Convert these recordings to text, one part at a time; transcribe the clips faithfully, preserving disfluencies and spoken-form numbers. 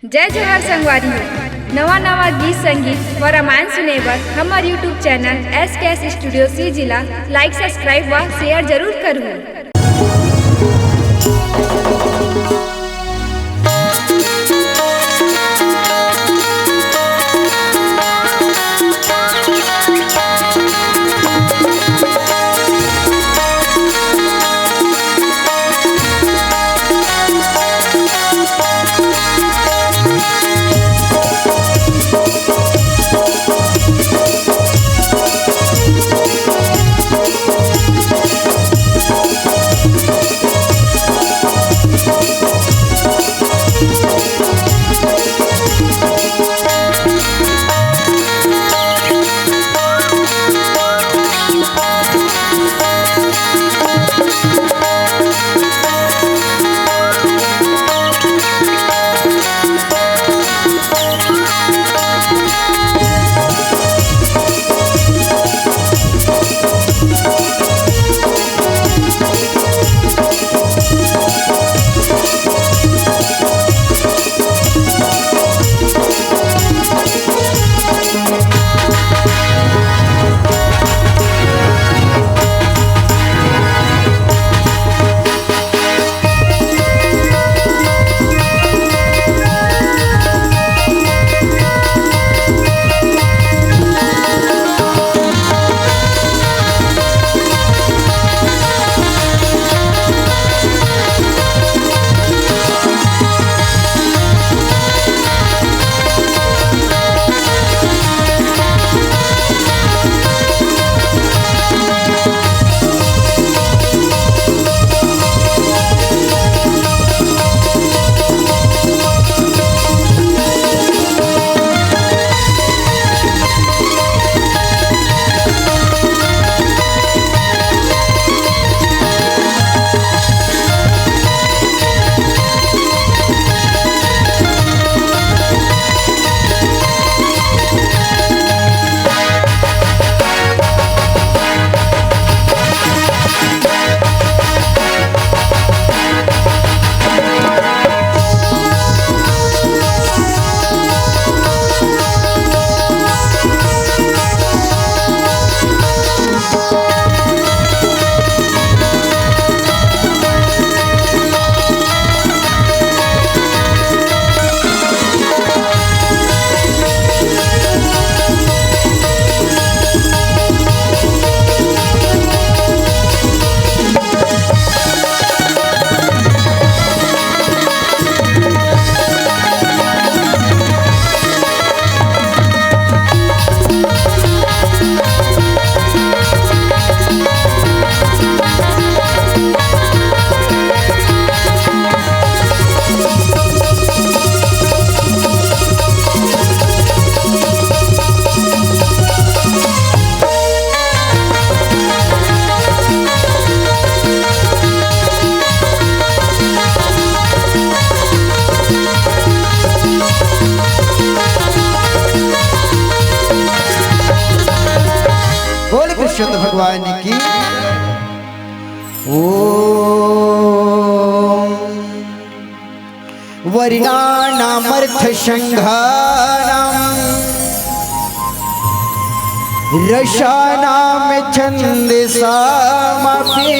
जय जोहार संगवारी हो। नवा नवा गीत संगीत व रामायण सुने बर हमर YouTube channel S K S Studio C G ला like, subscribe व share जरूर करहू। बोल कृष्ण भगवान की। ओम। वर्णानामर्थसंघानां रसानां छंदसामपि।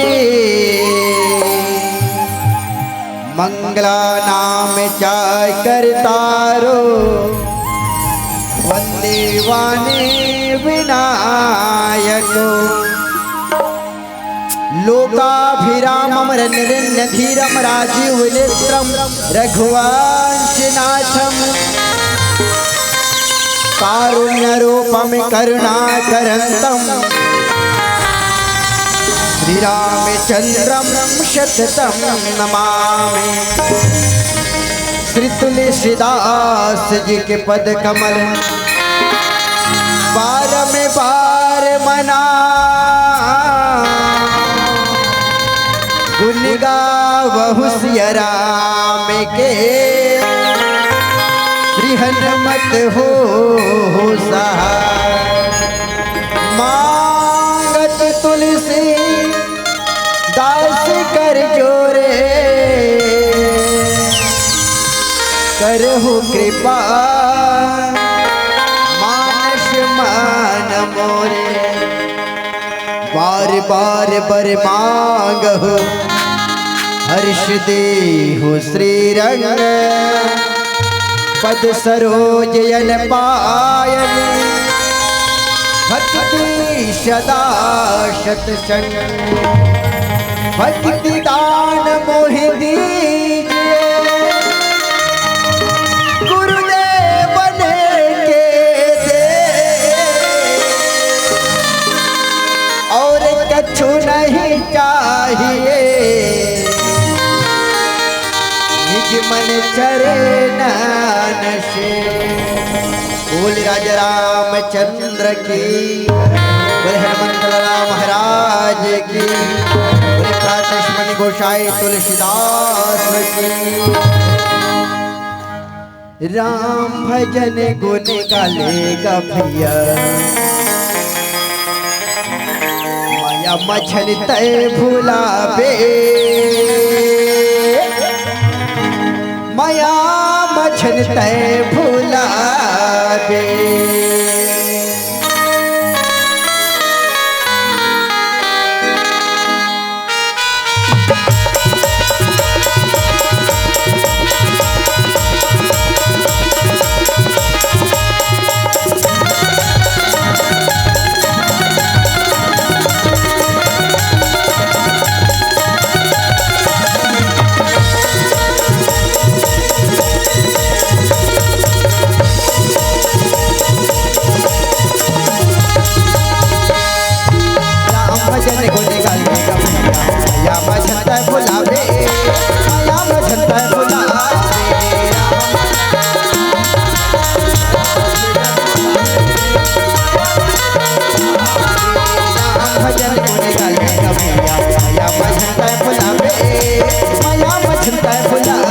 मंगलानां च कर्तारो वंदे वाणी विनायको। लोकाभिरामं रण्यरण्यधीरं राजीवनेत्रं रघुवंशनाथं। कारुण्यरूपं करुणाकरन्तं श्रीरामचन्द्रं सततं नमामि। श्री तुलसीदास जी के पद कमल बारम बार मना। गुण गावहु सिया राम के श्री हनुमत हो सहाय। मांगत तुलसी दास कर जोरे। करहु कृपा मानस मन मोरे, बार बार बर मांगहु हर्ष देहु श्रीरंग। पद सरोज अन पायल भक्ति सदा सत्संग। भक्ति दान मोहि दीजिए गुरुदेवन के दे, और कछु नहीं चाहिए निज मन चरणन से। बोल राजा रामचंद्र की, बोल हनुमंत लाला महाराज की, बोल प्रातस्मरणीय गोसाई तुलसीदास की। राम भजन गुण गाले गा भैया, मया मछन तय भुलाबे, मया मछन तय भुलाबे। राम भजन गुण गावे गा भैया, मया मछन तय भुलाबे, मया मछन तय भुलाबे। राम भजन गुण गावे गा भैया, मया मछन तय भुलाबे, मया मछन तय भुलाबे।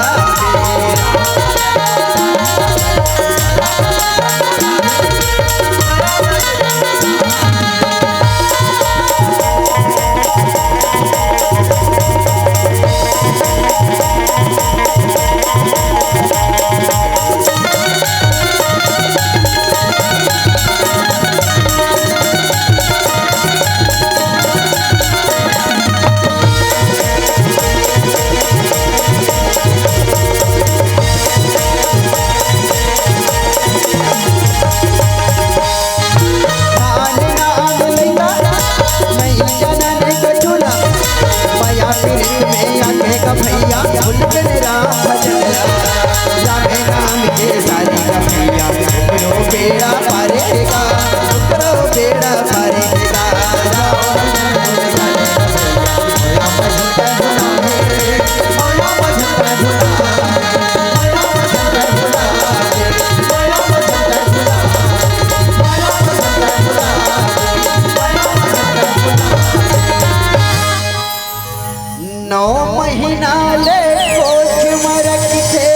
नौ महीना ले कोख म रखथे,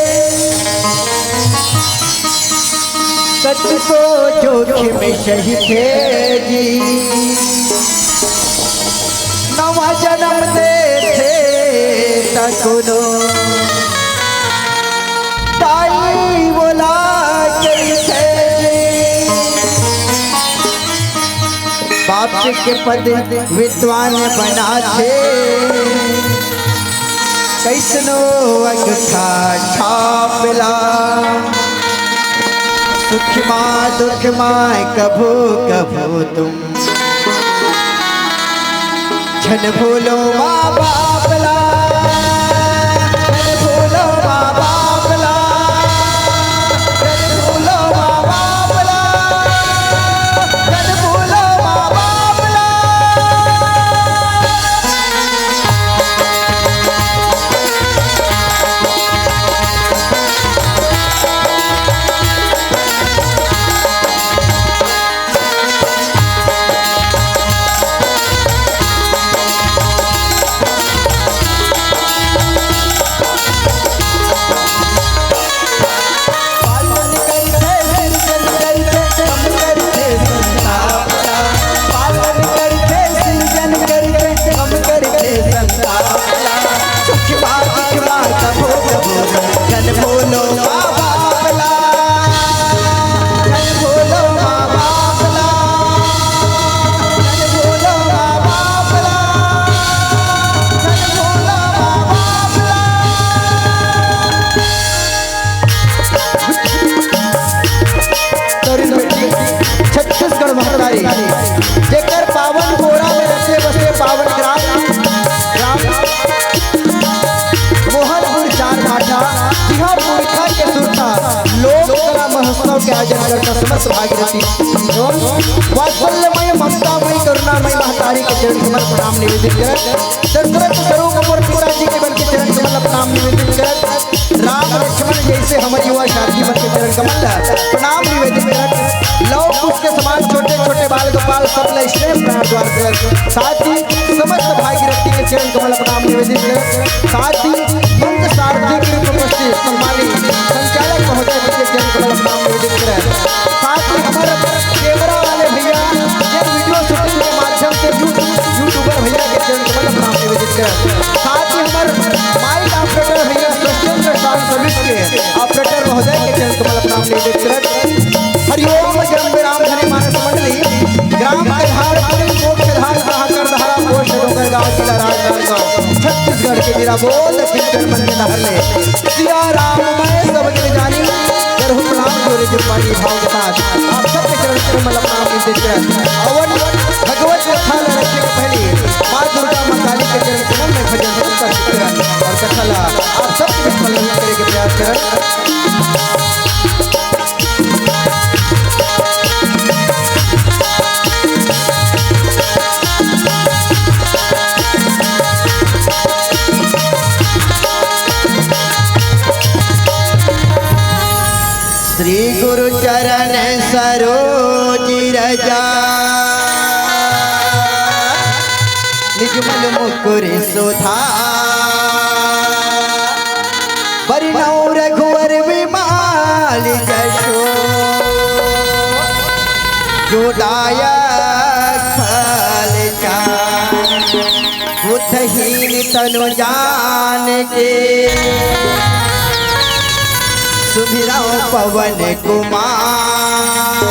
कतको जोखिम सहिथे जी। नवा जनम देथे त कोनो दाई ओला कहिथे जी। बाप के पद विद्वान बनाथे, कइसनो अंगठा छाप ला। सुख मा दुख मा कभू कभू तुम झन भूलो माँ बाप ला, झन भूलो माँ बाप ला, झन भूलो माँ बाप ला, झन भूलो माँ बाप ला। के आयोजन करता समस्त भागीरथी एवं वात्सल्यमय, ममतामय, करुणामय महतारी के चरण कमल प्रणाम निवेदित करत, दशरथ स्वरूप मोर पिताजी के बन के चरण कमल प्रणाम निवेदित करत, राम लक्ष्मण जैसे हमर युवा साथी मन के चरण कमल ला प्रणाम निवेदित करत, लव कुश के समान छोटे छोटे बाल गोपाल सब ला स्नेह प्रणाम द्वार करत, साथ ही समस्त भागीरथी के चरण कमल प्रणाम निवेदित करत, साथ ही मंच सारथी के रूप में उपस्थित सम्मानित संचालक महोदय जी के चरण कमल प्रणाम निवेदित करत, साथ ही हमर कैमरा वाले भैया, जे वीडियो शूटिंग के माध्यम से यू-, यूट्यूबर भैया के चरण कमल प्रणाम निवेदित करत, साथ ही हमर माइक ऑपरेटर भैया सत्येंद्र साउंड सर्विस के ऑपरेटर महोदय के चरण कमल प्रणाम निवेदित करत। हरिओम। जय अम्बे राम धनी मानस मंडली, ग्राम कल्हारपुरी, मोक्ष धाम, कहाकर धारा, पोस्ट डोंगरगांव, जिला राजनांदगांव, छत्तीसगढ़ के मेरा बोल, दक्षिण चरण मन के लहर ले। सिया राम मैं सब जग जानी, करहु प्रणाम जोरे जुग पानी भाव के साथ। आप सबके चरण कमल प्रणाम निवेदित करत। अवन भगवत कथा ल रखे के पहले माँ दुर्गा माँ काली के चरण कमल में भजन समर्पित करत और कथा ला आप सबके बीच में प्रस्तुत करे के प्रयास करत। श्री गुरु चरण सरोज रजा, निजमन मुकुर सुधार। बरनउँ रघुवर विमल जसु, जो दायक फल चारि। बुद्धहीन तनु जान के, सुमिरउँ पवन कुमार।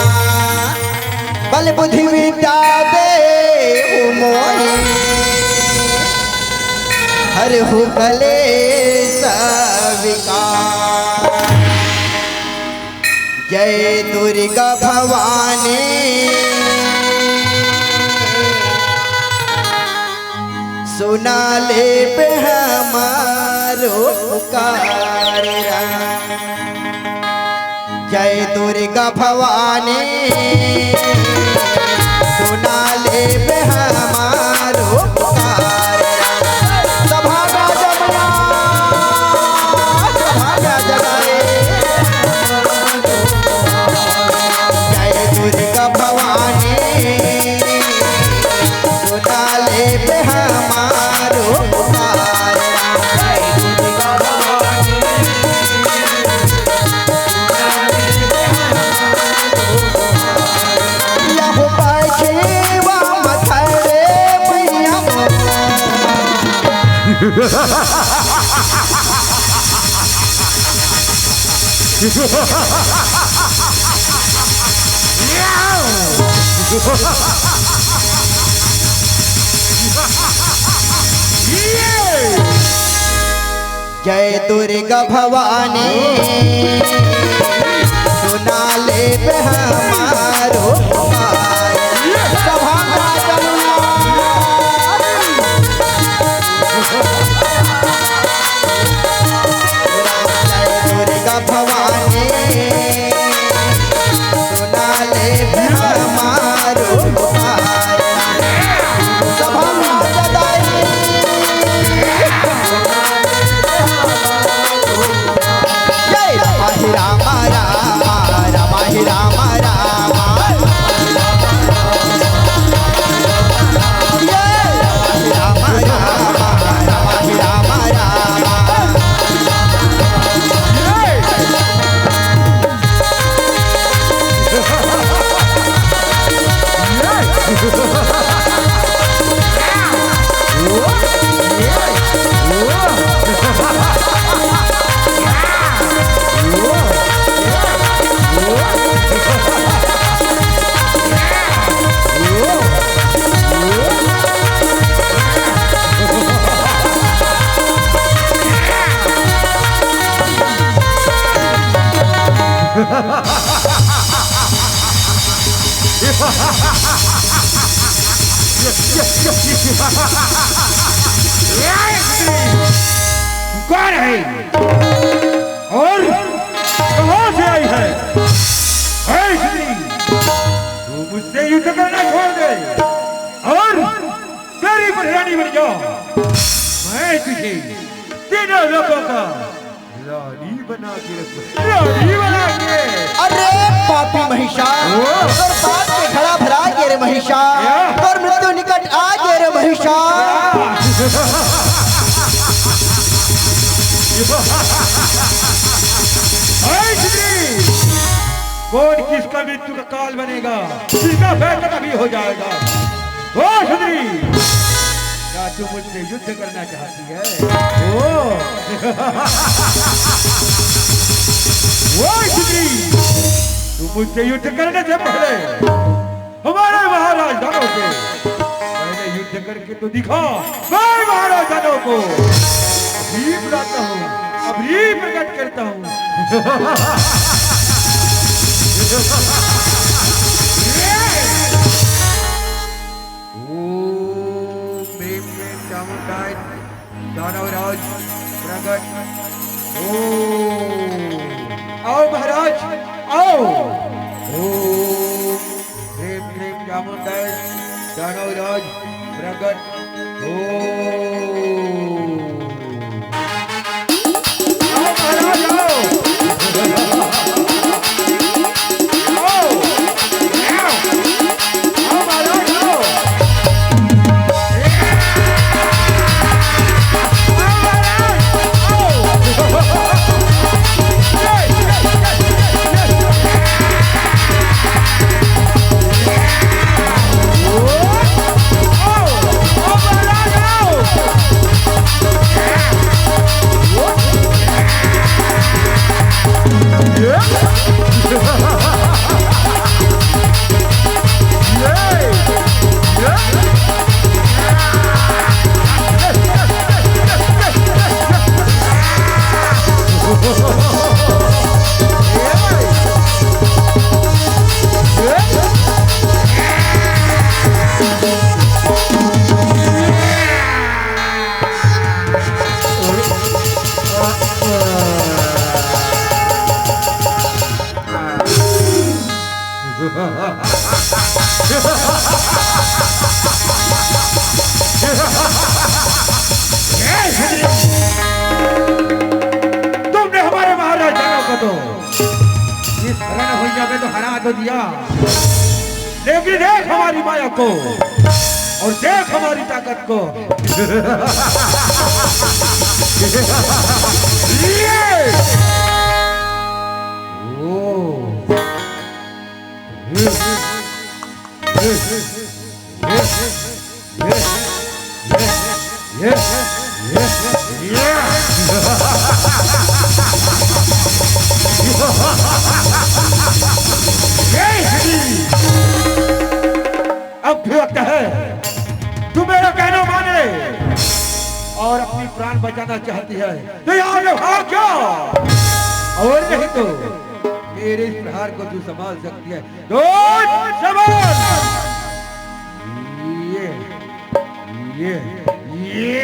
बल बुद्धि विद्या देहु मोहि, हरहु कलेस विकार। जय दुर्गा भवानी, सुना लेबे हमारो पुकार। जय दुर्गा भवानी, सुना लेबे हमारो पुकार। सभा राजा मैया, सभा राजा रे। जय दुर्गा भवानी, सुना लेबे हमारो पुकार। यहो पाछेवा मथरे मैया। जय दुर्गा भवानी, सुना लेबे हमारो पुकार। सभा में आ जाओ। जय दुर्गा भवानी, सुना लेबे हमारो पुकार। सभा में आ जा दाई। जय राम, राम, राम, राम, राम, राम। जय राम, राम, राम, राम, राम। कौन है और कहां से आई है? युद्ध करना छोड़ दे और मेरी पटरानी बन जा। मैं तुझे तीनों लोगों का रानी बना के रखूंगा। रानी बना के। अरे पापी महिषा, ओ। तोर पाप के घड़ा भरा गे रे महिषा, क्या? तोर मृत्यु निकट आ गे रे महिषा। ऐ छतरी, कौन किसका मृत्यु का काल बनेगा, इसका फैसला तभी हो जाएगा। ओ छतरी, क्या तू मुझसे युद्ध करना चाहती है? ओ, ओ छतरी, तू मुझसे युद्ध करने से पहले हमारे महाराज दानव से पहले युद्ध करके तो दिखा। मैं महाराज दानव को अभी बुलाता हूँ, अभी प्रकट करता हूँ। ओम ह्रीं क्लीं चामुण्डाय दानवराज प्रगट। ओम। आओ महाराज, आओ। ओम ह्रीं क्लीं चामुण्डाय दानवराज प्रगट। ओम। आओ महाराज, आओ। आओ। आओ। आओ महाराज, आओ। तुमने हमारे महाराज दानव को तो इस रण भुइयां में तो हरा तो दिया, लेकिन देख हमारी माया को और देख हमारी ताकत को। ये। ओ। अब भी वक्त है, तू मेरा कहना माने और अपनी प्राण बचाना चाहती है तो यहाँ से भाग जा, और नहीं तो मेरे इस प्रहार को तू संभाल सकती है। तो संभाल। ये, ये, ये।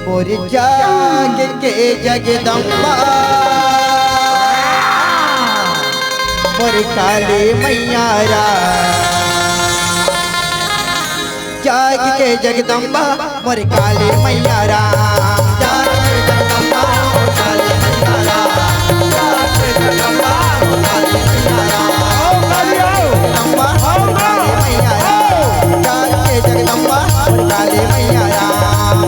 मोर जाग के जगदम्बा, मोर काली मैया राम। जाग के जगदम्बा, मोर काली मैया राम। जाग के जगदम्बा, मोर काली मैया राम। जाग के जगदम्बा, मोर काली मैया राम। आओ काली, आओ। जगदम्बा, मोर काली मैया राम। आओ। जगदम्बा, मोर काली मैया राम।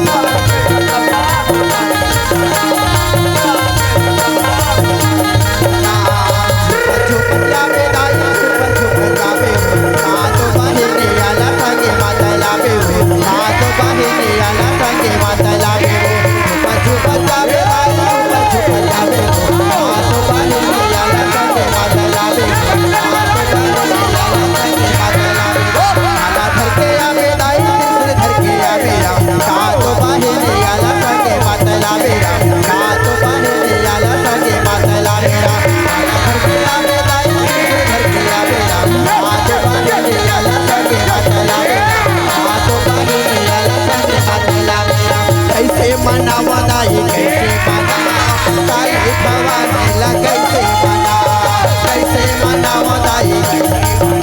दाई कइसे मनावं, काली भवानी ला कइसे मनावं, कइसे मनावं दाई, कइसे मनावं,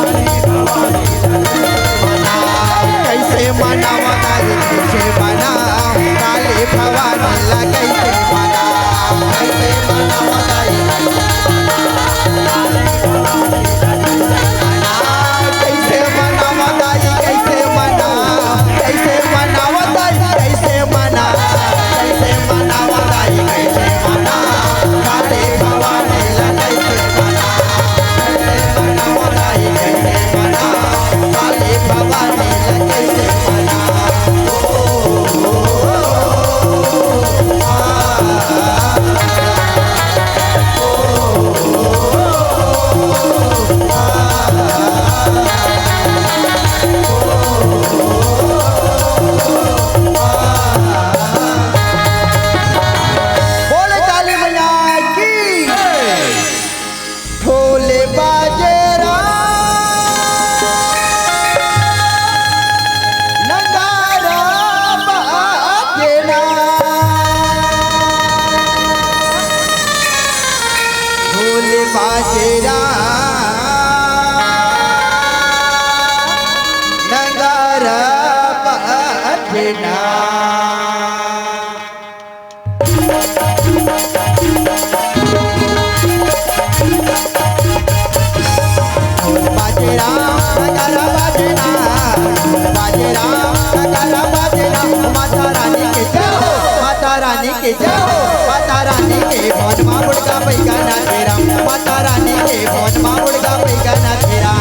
काली भवानी ला कइसे मनावं, कइसे मनावं दाई, कइसे मनावं, काली भवानी ला कइसे मनावं, कइसे मनावं दाई, कइसे मनावं, काली भवानी ला कइसे मनावं, कइसे मनावं दाई, कइसे मनावं, कइसे मनावं दाई, कइसे मनावं, कइसे मनावं दाई, कइसे मनावं, काली भवानी ला कइसे मनावं, कइसे मनावं दाई, कइसे मनावं, काली भवानी ला कइसे मनावं। बोले काली मैया की। ढोल बाजे राम, नगारा बाजे ना। ढोल बाजे राम, नगारा बाजे ना। ढोल बाजे राम, नगारा बाजे ना, ढोल बाजे राम, नगारा बाजे ना। माता रानी के जय हो, माता रानी के जय हो, माता रानी के भवन मा मुर्गा बैगा नाचे राम, माता रानी के भवन मा मुर्गा बैगा नाचे राम।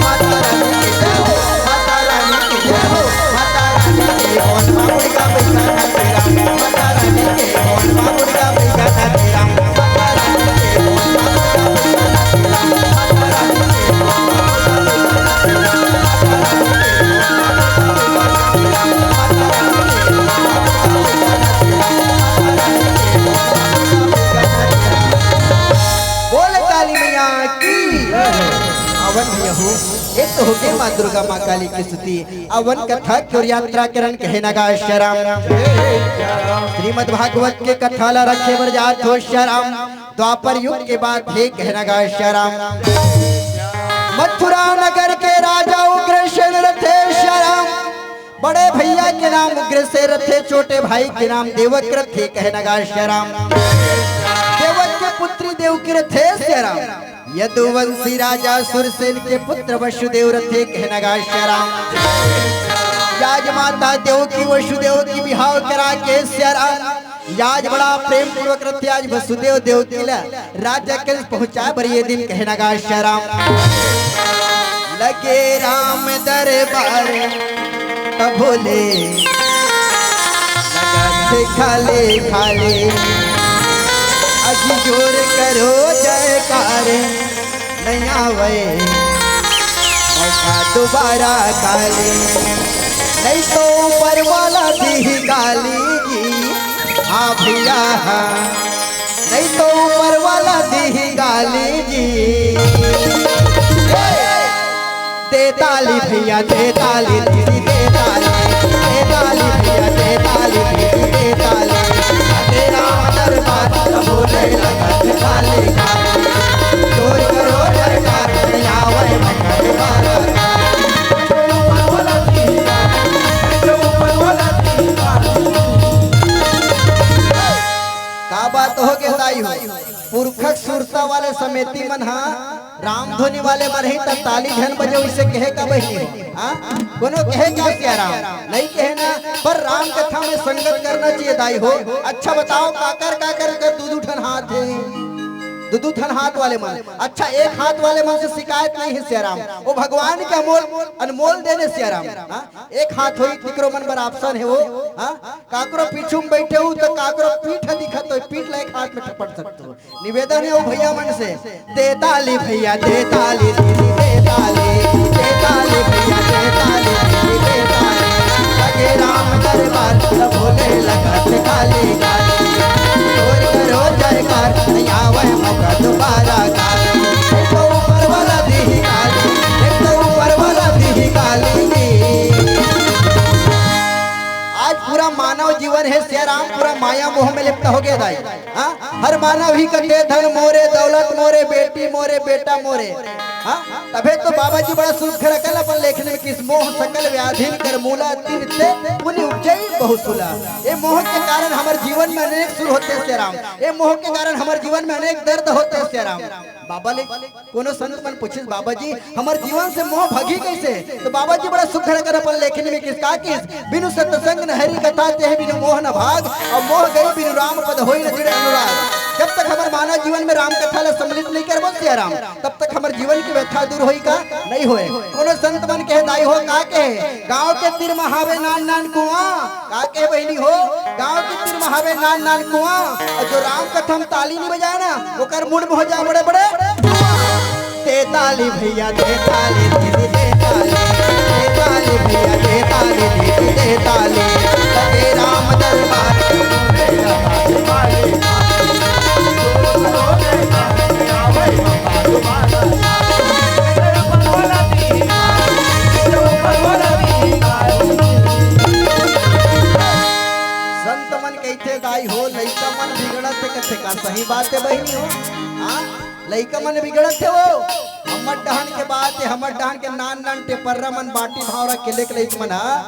माता रानी के जय हो, माता रानी के जय हो, माता रानी के भवन मा मुर्गा बैगा नाचे राम, माता रानी के भवन मा मुर्गा बैगा नाचे राम। बोल काली मैया की। अवन भैया हो, एक तो होगे माँ दुर्गा माँ काली की स्तुति, अवन कथा के ओर यात्रा करन कहे नगा श्याम। श्रीमद् भागवत के कथा ला रखे बर जात हो श्याम। द्वापर युग के बात हे कहे नगा श्याम। मथुरा नगर के राजा उग्रसेन रथे श्याम। बड़े भैया के नाम उग्रसेन रथे, छोटे भाई के नाम देवक रथे, कहे नगा श्याम। देवक के पुत्री देवकी रथे श्याम। यदुवंशी राजा सुरसेन के पुत्र वसुदेव रथे, कहे नगा श्याम। याज माता देवकी वसुदेव की बिहाव करा के श्याम। याज बड़ा प्रेम पूर्वक रथे, आज वसुदेव देवकी ला राजा के पहुंचा बर ये दिन कहे नगा श्याम। लगे राम दरबार तब बोले लगा से खाले खाले, अजी जोर करो जयकार, नहीं आवे मौका दोबारा काली, नहीं तो ऊपर वाला दी गाली जी। हाँ भैया हाँ, नहीं तो ऊपर वाला दी गाली जी। दे ताली भैया, दे ताली दीदी, दे ताली, दे ताली भैया, दे ताली दीदी, दे ताली। तेरा दरबार बोले लगा काली काली। जोर करो जयकार, नहीं आवे मौका सुरता वाले समेती मन हा रामधुनी वाले मन ही त ताली झन बजे, इसे कहे का बहिनी हो? हाँ? कोनो कहे का सियाराम? नहीं कहे ना। पर राम कथा में संगत करना चाहिए दाई हो। अच्छा बताओ, काकर काकर कर दू दू ठन हाथ है, दू दू ठन हाथ वाले मन। अच्छा, एक हाथ वाले मन से शिकायत नहीं है सियाराम, वो भगवान के अमोल अनमोल देने सियाराम। हाँ? एक हाथ होई तिकरो मन बर option है वो। हाँ? काकरो पीछू में बैठे हो तो काकरो पीठ दिखत हो, पीठ ला एक हाथ में ठपट सकते हो। निवेदन है वो भैया मन से, दे ताली भैया, दे ताली दीदी, दे ताली, दे ताली भैया, दे ताली दीदी, दे ताली। लगे राम दरबार तो भोले लगत काली काली। जोर करो जयकार, नहीं आवे मौका दोबारा काली। एक तो ऊपर वाला दी काली, एक तो ऊपर वाला दी काली। आज पूरा मानव जीवन है सियाराम, पूरा माया मोह में लिप्त हो गया दाई। हाँ? हर मानव ही कथे धन मोरे, दौलत मोरे, बेटी मोरे, बेटा मोरे। हाँ? तभे तो बाबा जी बड़ा सुघर अकन अपन लेखन में किहिस, मोह सकल व्याधिन कर मूला, तिन ते पुनि उपजई बहुसुला। ये मोह के कारण हमर जीवन में अनेक सुर होते सियाराम, ये मोह के कारण हमर जीवन में अनेक दर्द होते सियाराम। बाबा ले कोनो संत मन पूछिस, "बाबा जी, हमर जीवन से मोह भगी कैसे?" तो बाबा जी बड़ा सुघर अकन अपन लेखनी में किहिस, का किहिस, "बिनु सत्संग न हरि कथा, तेहि बिनु मोह न भाग, अउ मोह गई बिनु राम पद, होई न दृढ़ अनुराग।" जब तक हमर मानव जीवन में राम कथा ला सम्मिलित नहीं करबो सियाराम, तब तक हमर जीवन की व्यथा दूर होई का? नहीं होए। कोनो संत मन कहे, दाई हो, का कहे, गांव के तीर में हावे नान नान कुआं, का कहे बहिनी हो, गांव के तीर में हावे नान नान कुआं, अउ जो राम कथा में ताली नहीं बजाए ना, ओकर मुड़ में हो जाए बड़े बड़े। दे ताली भैया, दे ताली दीदी, दे ताली, दे ताली भैया, दे ताली दीदी, दे ताली। लगे राम दरबार। संत मन कहिथे, दाई हो, लइका मन बिगड़त हे, कथे का सही बात हे बहिनी हो? हाँ, लइका मन बिगड़त हे वो। हमर डहन के बात हे, हमर डहन के नान नान टेपर्रा मन, बांटी भांवरा खेले के लइका मन ह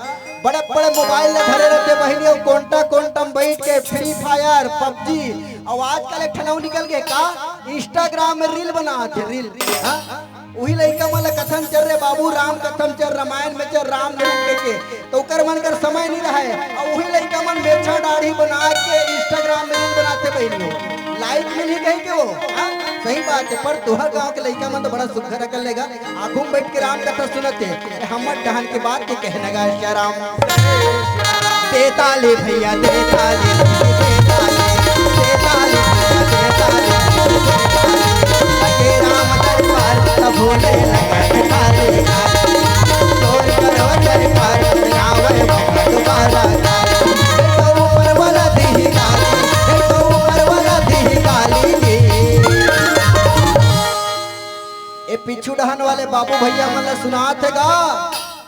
बड़े बड़े मोबाइल ले धरे रहिथे बहिनी, अउ कोंटा कोंटा में बैठ के Free Fire, PUBG, अउ आजकल एक ठन अउ निकल गे का, Instagram में reel बनात हे, reel। हाँ? उही लइका मन ल कथन चल रे बाबू, राम कथा म चल, रामायण में चल, राम धुन के, के, तो ओकर मन कर समय नहीं रहे। अउ उही लइका मन मेछा दाढ़ी बना के Instagram में reel बनाथे बहिनी हो। Like मिलही कहीं के वो, हाँ? सही बात हे, पर तुहर गांव के लइका मन तो बड़ा सुघर अकन लेगा, आगू में बैठ के राम कथा सुनत हे। हमर डहन के बात के कहना गा, श्री राम। दे ताली भैया, दे ताली, दे ताली, दे ताली भैया, दे ताली, दे ताली। लगे राम दरबार, सब भोले लगत ताली। जोर करो जयकार, आवे मौका दोबारा। तो ऊपर वाला दी ताली, तो ऊपर वाला दी ताली। ए पीछू डहन वाले बाबू भैया मन ला सुनात हे गा?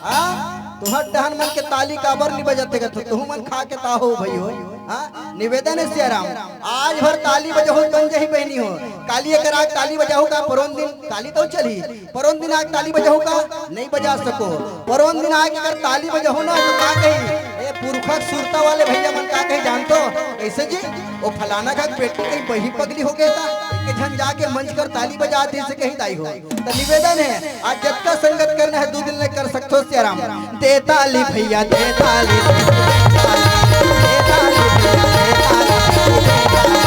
हाँ? तुहर डहन मन के ताली काबर नहीं बजत हे गा? तो तुहू मन खा के ताहो भई हो। हाँ? निवेदन हे सियाराम, आज भर ताली बजाहू बन जही बहिनी हो। काली एकर आग ताली बजाहू का? परोन दिन ताली तो चली, परोन दिन आग ताली बजाहू का? नहीं बजा सको। परोन दिन आग अगर ताली बजाहू ना तो का कही, ए पुरखा सुरता वाले भैया मन का कही जानतो? कैसे जी? वो फलाना का बेटी कहीं बही पगली हो गया था, एक झन जाके मंच कर ताली बजा दे से कहीं दाई हो। तो निवेदन हे, आज जतका संगत करना हे, दू दिन ले कर सकथो सियाराम। दे ताली भैया, दे ताली, दे ताली, दे ताली भैया, दे ताली, दे ताली।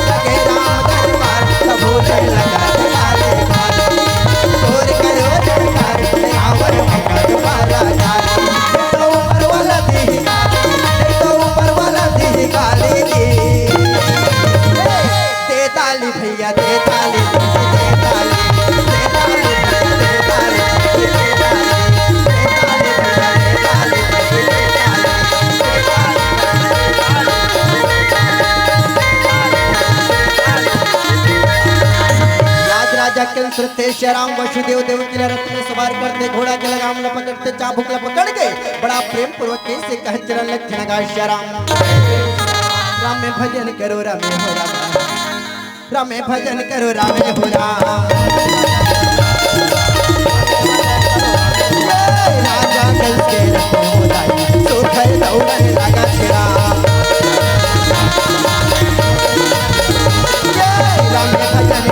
लगे राम दरबार, सब भोले लगा ताली, ताली। जोर करो जयकार, आवर मकर वाला ताली। तो ऊपर वाला दी ताली, तो ऊपर वाला दी ताली दी। दे ताली भैया, दे ताली, दे ताली, दे ताली, दे ताली, दे ताली, दे ताली भैया, दे ताली, दे ताली, दे ताली। राज राजा कंस रथे श्याम वसुदेव देवकी ला रथ में सवार करथे, घोड़ा के लगाम ला पकड़थे, चाबुक ला पकड़ के बड़ा प्रेम पूर्वक कैसे कह चरण लक्षण गा श्याम। राम में भजन करो राम हो राम। रामे भजन करो रामे हो राम। राजा कंस के रथ में मोदाई, सुख है दौड़न लगा तेरा। रामे भजन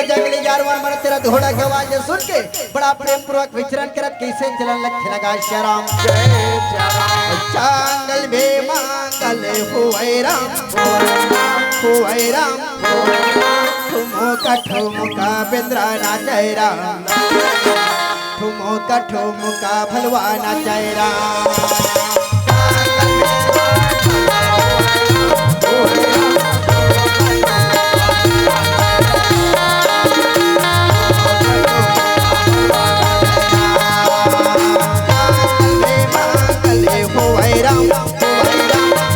जंगली जानवर मन तेरा धोड़ा के आवाज सुन के बड़ा प्रेम पूर्वक विचरण करत कइसे चलन लगथे लगा श्याम। जंगल में मांगल होवै राम, होवै राम, ठुमका ठुमका बेंदरा नाचै राम, ठुमका ठुमका भलवा नाचै राम।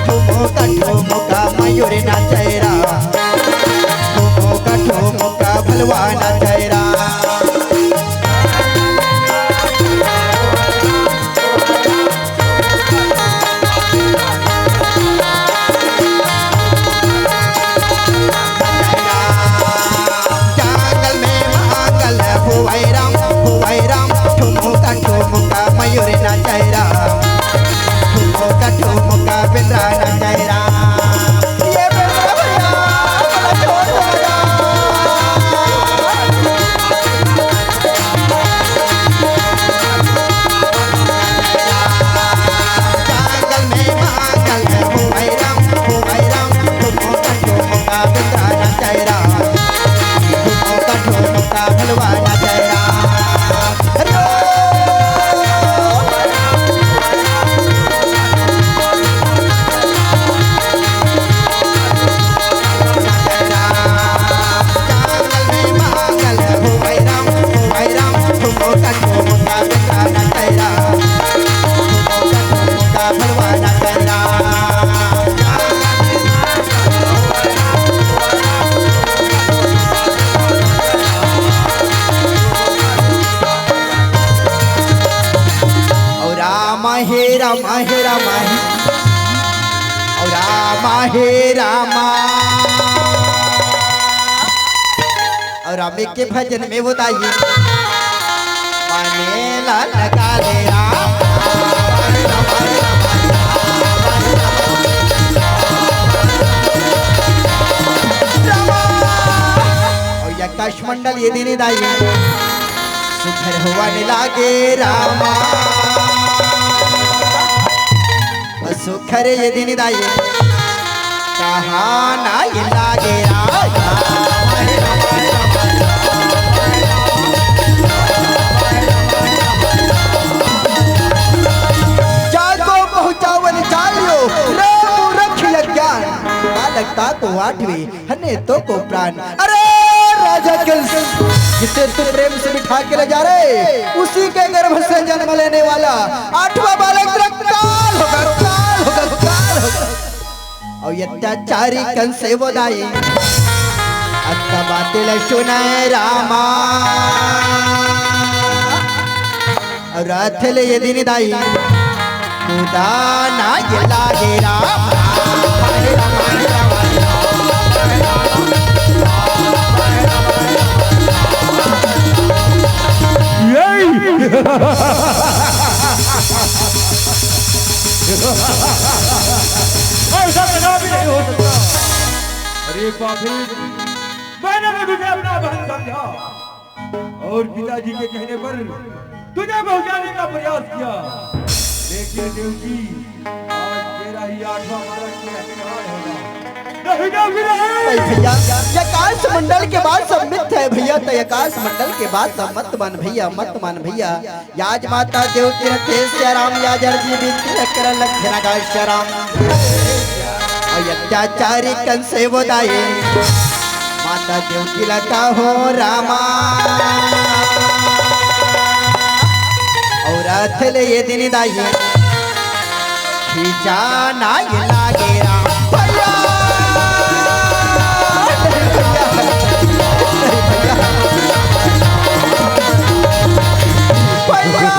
ठुमका ठुमका मयूर नाचै राम, ठुमका ठुमका भलवा नाचै राम। जंगल में मांगल होवै राम, होवै राम, ठुमका ठुमका मयूर नाचै राम, ठुमका ठुमका बेंदरा नाचै राम। ये बेंदरा भैया, बड़ा जोर से बजा। जंगल में मांगल होवै राम, होवै राम, ठुमका ठुमका बेंदरा नाचै राम, ठुमका ठुमका भलवा नाचै राम। अरे ओ! ओ राम हे राम हे राम हे, ओ राम हे राम। अउ राम के भजन में वो दाई, माने ला लगा ले राम। अउ यकाश मंडल ये दिन दाई, सुघर होवन लागे रामा। सुघर ये दिन दाई, कहा ना ये लागे रामा। जागो पहुँचावन चाल्यो, रे मूरख अज्ञान। बालक ता को आठवीं, हने तो को प्राण। अरे राजा कंस, जिसे तू प्रेम से बिठा के ले जा रहे, उसी के गर्भ से जन्म लेने वाला आठवां बालक तेरा काल होगा, काल होगा, काल होगा। अउ ये अत्याचारी कंस हे वो दाई, अक्का बातें ल सुनय रामा। अउ रात ले ये दिन दाई, खुदा ना ये लागे राम। यही। ऐसा कदापि नहीं हो सकता। अरे पापी, मैंने भी तुझे अपना बहन समझा और पिताजी के कहने पर तुझे पहुंचाने का प्रयास किया, लेकिन देवकी, आज तेरा ही आठवां बालक मेरा कत्याण होगा। नहीं देवकी, नहीं। नहीं भैया, ये आकाश मंडल के बात सब मिथ्या है भैया, तो आकाश मंडल के बात सब मत मान भैया, मत मान भैया। याज माता देवकी रथे सिया राम, याज अर्जी बिनती रख कर लख लगा सिया राम। अउ अत्याचारी कंस हे वो दाई, माता देवकी ला कहो रामा। अउ रात ले ये दिन दाई, खींचा ना ये लागे राम। भैया! भैया!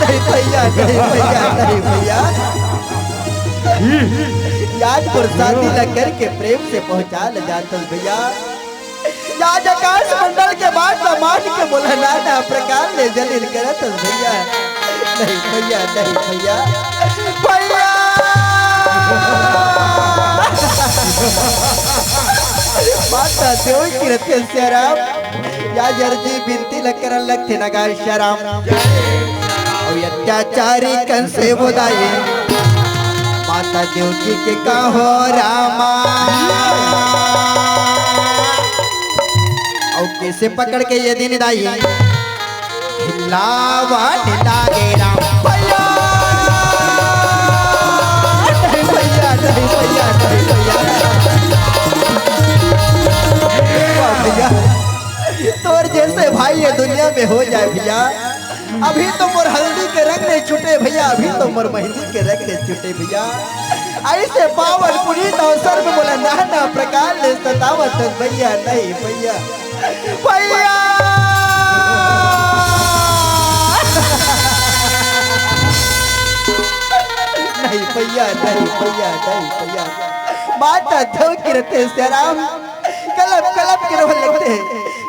नहीं भैया, नहीं भैया, नहीं भैया। याज प्रसादी ला करके प्रेम से पहुंचा ले जात हस भैया। याज आकाश मंडल के बात ला मान के बोला ना, ना प्रकार ले जलील करत हस भैया। नहीं भैया, नहीं भैया। भैया! माता देवकी रथे सियाराम, या जरजी बिनती ल करन लगथे न गा सियाराम। अउ अत्याचारी कंस हे वो दाई, माता देवकी के कहो रामा। अउ कइसे पकड़ के ये दिन दाई, हिलावा हिला गे राम। भैया, नहीं भैया, नहीं भैया, नहीं भैया। वाह भैया, तोर जइसे भाई ये दुनिया में हो जाए भैया। अभी तो मोर हल्दी के रंग नहीं छूटे भैया, अभी तो मोर मेहंदी के रंग नहीं छूटे भैया। अइसे पावन पुनीत अवसर में मोला नाना प्रकार ले सतावत हस भैया, नहीं भैया। भैया! नहीं भैया, नहीं भैया, नहीं भैया। माता देवकी रथे सियाराम, कलप कलप के रोहन लगथे।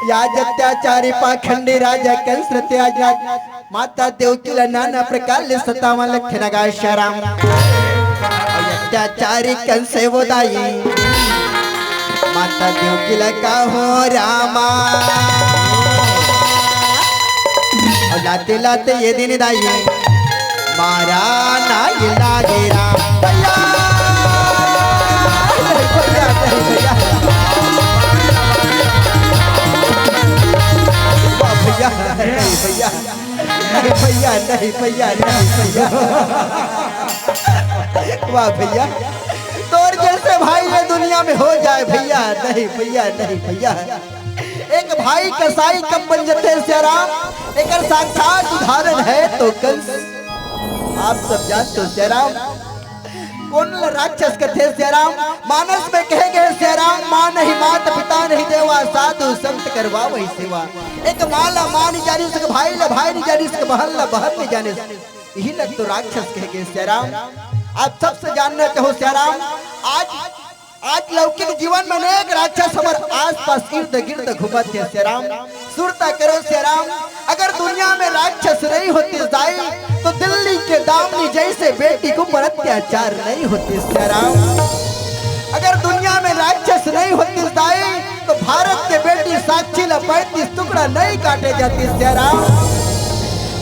या अत्याचारी पाखंडी राजा कंस रथे आज, माता देवकी ला नाना प्रकार ले सतावन लगथे न गा सियाराम। अउ अत्याचारी कंस हे वो दाई, माता देवकी ला कहो रामा। अउ लाते लाते ये दिन दाई, मारा ना ये लागे राम। भैया, भैया, भैया। वाह भैया, नहीं भैया। नहीं भैया, नहीं भैया, नहीं भैया। वाह भैया, तोर जइसे भाई ये दुनिया में हो जाए भैया। नहीं भैया, नहीं भैया। एक भाई कसाई कब बन जथे सियाराम, एकर साक्षात उदाहरण हे तो कंस। आप सब जानथो सियाराम, कोन ल राक्षस कथे सियाराम? मानस में कहे गे सियाराम, माँ नहीं मात पिता नहीं देवा, साधु संत करवावइ सेवा। एक माँ ला माँ नहीं जानिस, एक भाई ला भाई नहीं जानिस, एक बहन ला बहन नहीं जानिस, इही ला तो राक्षस कहे गे सियाराम। आप सबसे जानना चाहो सियाराम, आज आज लौकिक जीवन में अनेक राक्षस हमर आसपास इर्द गिर्द घूमत हे सियाराम। सुरता करो सियाराम, अगर दुनिया में राक्षस नहीं होतिस दाई, तो दिल्ली के दामिनी जइसे बेटी के ऊपर अत्याचार नहीं होतिस सियाराम। अगर दुनिया में राक्षस नहीं होतिस दाई, तो भारत के बेटी साक्षी ला पैंतीस टुकड़ा नहीं काटे जातिस सियाराम।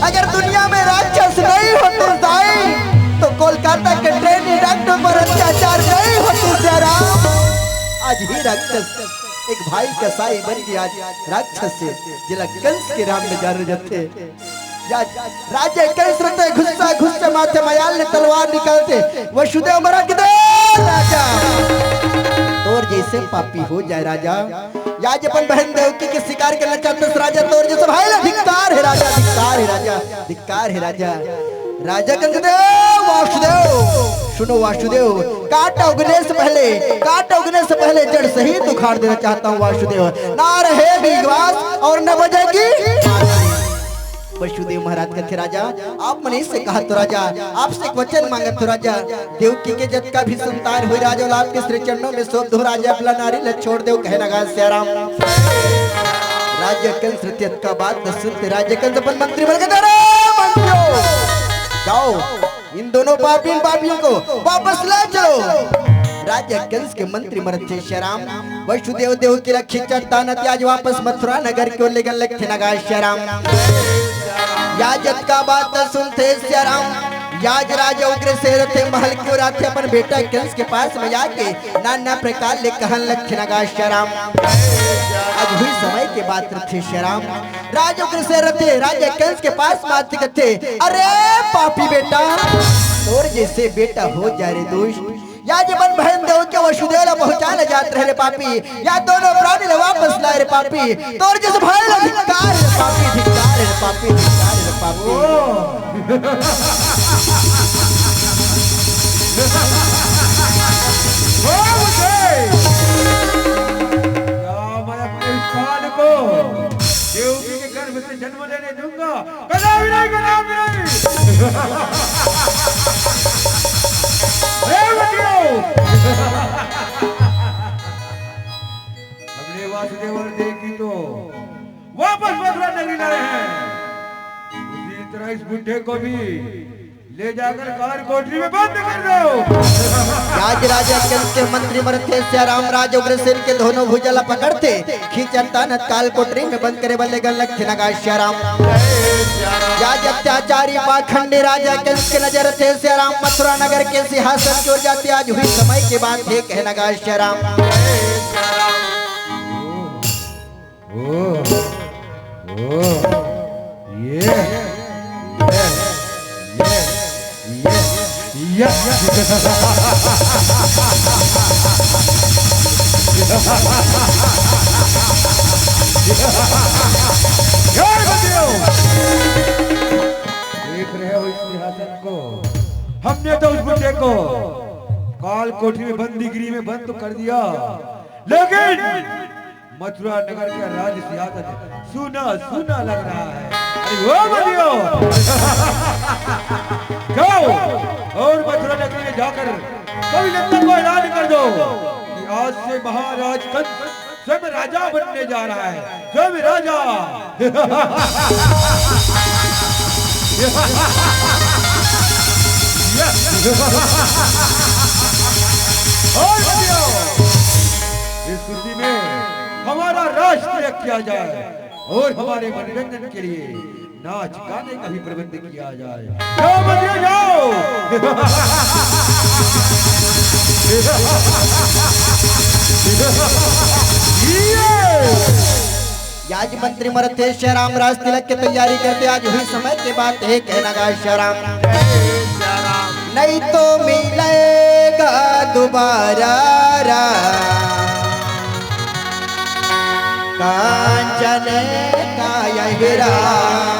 अगर दुनिया में राक्षस नहीं होतिस दाई, तो कोलकाता के ट्रेनी डॉक्टर पर अत्याचार नहीं होतिस सियाराम। आज ही राक्षस एक भाई कसाई बन के आज राक्षस हे, जेला कंस के राम में जाने जाथे। या राजा कंस रथे, गुस्सा गुस्सा माथे मयाल ले तलवार निकालथे, वसुदेव महाराज के दे राजा, तोर जइसे पापी हो जाए राजा। या आज अपन बहन देवकी के शिकार करना चाहते हैं राजा, तोर जइसे भाई ला धिक्कार हे राजा, धिक्कार हे राजा, धिक्कार हे राजा। राजा कंस दे, वासुदेव, सुनो वासुदेव, कांटा उगने से पहले, कांटा उगने से पहले जड़ सहित उखाड़ देना चाहता हूँ वासुदेव। ना रहे विश्वास और न बजेगी। वसुदेव महाराज कथे, राजा, आप मन से कहा तो राजा, आपसे एक वचन मांगत हो राजा, देवकी के जतका भी संतान होय राजा, ओला आपके श्री चरणों में सौंप दो राजा, अपना नारी ला छोड़ दो, कहे नगा सियाराम। राजा कंस रथे अतका बात न सुनते, राजा कंस अपन मंत्री मन के, अरे मंत्रियों, जाओ इन दोनों पापी, इन पापियों को वापस ले चलो। राजा कंस के मंत्री मन रथे सियाराम, वसुदेव देवकी ला खींचत तानत आज वापस मथुरा नगर के ओर लेगन लगथे नगा सियाराम। या जतका बात सुनथे सियाराम, या आज राजा उग्रसेन रथे महल के ओर आथे अपन बेटा कंस के पास में जाके नाना प्रकार ले कहन लगथे नगा सियाराम। आज हुई समय के बात रथे सियाराम। राजा उग्रसेन रथे, राजा कंस के पास में आथे कथे, अरे पापी बेटा, तोर जइसे बेटा हो जाए रे दुष्ट। या जे अपन बहन देवकी वसुदेव ला पहुंचा ले जात रहे रे पापी, या दोनों प्राणी ला वापस लाए रे पापी, तोर जइसे भाई ला धिक्कार रे पापी, धिक्कार रे पापी, धिक्कार रे पापी। ओ मुझे क्या मैं अपने इस काल को देवकी के गर्भ से जन्म लेने दूंगा? कदापि नहीं, कदापि नहीं। हे बच्चों, हमने वासुदेव और देवकी तो वापस मथुरा नगरी लाए हैं। उसी तरह इस बुड्ढे को भी ले जाकर काल कोठरी में बंद कर दो। राज राजा कंस के मंत्री मरथे, सिया राम राज उग्रसेन के दोनों भुजा ला पकड़थे, खींचत तानत काल कोठरी में बंद करे बर लेगन लगथे नगा सिया राम। राज अत्याचारी पाखंडी राजा कंस के नजर थे सिया राम मथुरा नगर के सिंहासन चोर जाते आज हुई समय के बात हे कहे नगा सिया राम। ओ, ओ, ये, ये, ये, ये, ये। जय बलदेव। देख रहे हो इस सिंहासन को? हमने तो उस बुड्ढे को काल कोठरी में बंदीगिरी में बंद तो कर दिया, लेकिन मथुरा नगर का राज सिंहासन सूना सूना लग रहा है। अरे ओ बलदेव, जाओ और मथुरा नगरी में जाकर सभी जनता को ऐलान कर दो कि आज से महाराज कंस स्वयं राजा बनने जा रहा है, स्वयं राजा। और बलदेव, इस खुशी में हमारा राज तिलक किया जाए और हमारे मनोरंजन के लिए नाच गाने का भी प्रबंध किया जाए। जाओ बलदेव, जाओ। ये। आज मंत्री मरथे सिया राम राज तिलक के तैयारी करथे, आज हुई समय के बात हे कहे नगा सिया राम। नहीं तो मिलेगा दोबारा राम, कांचन का यही राम।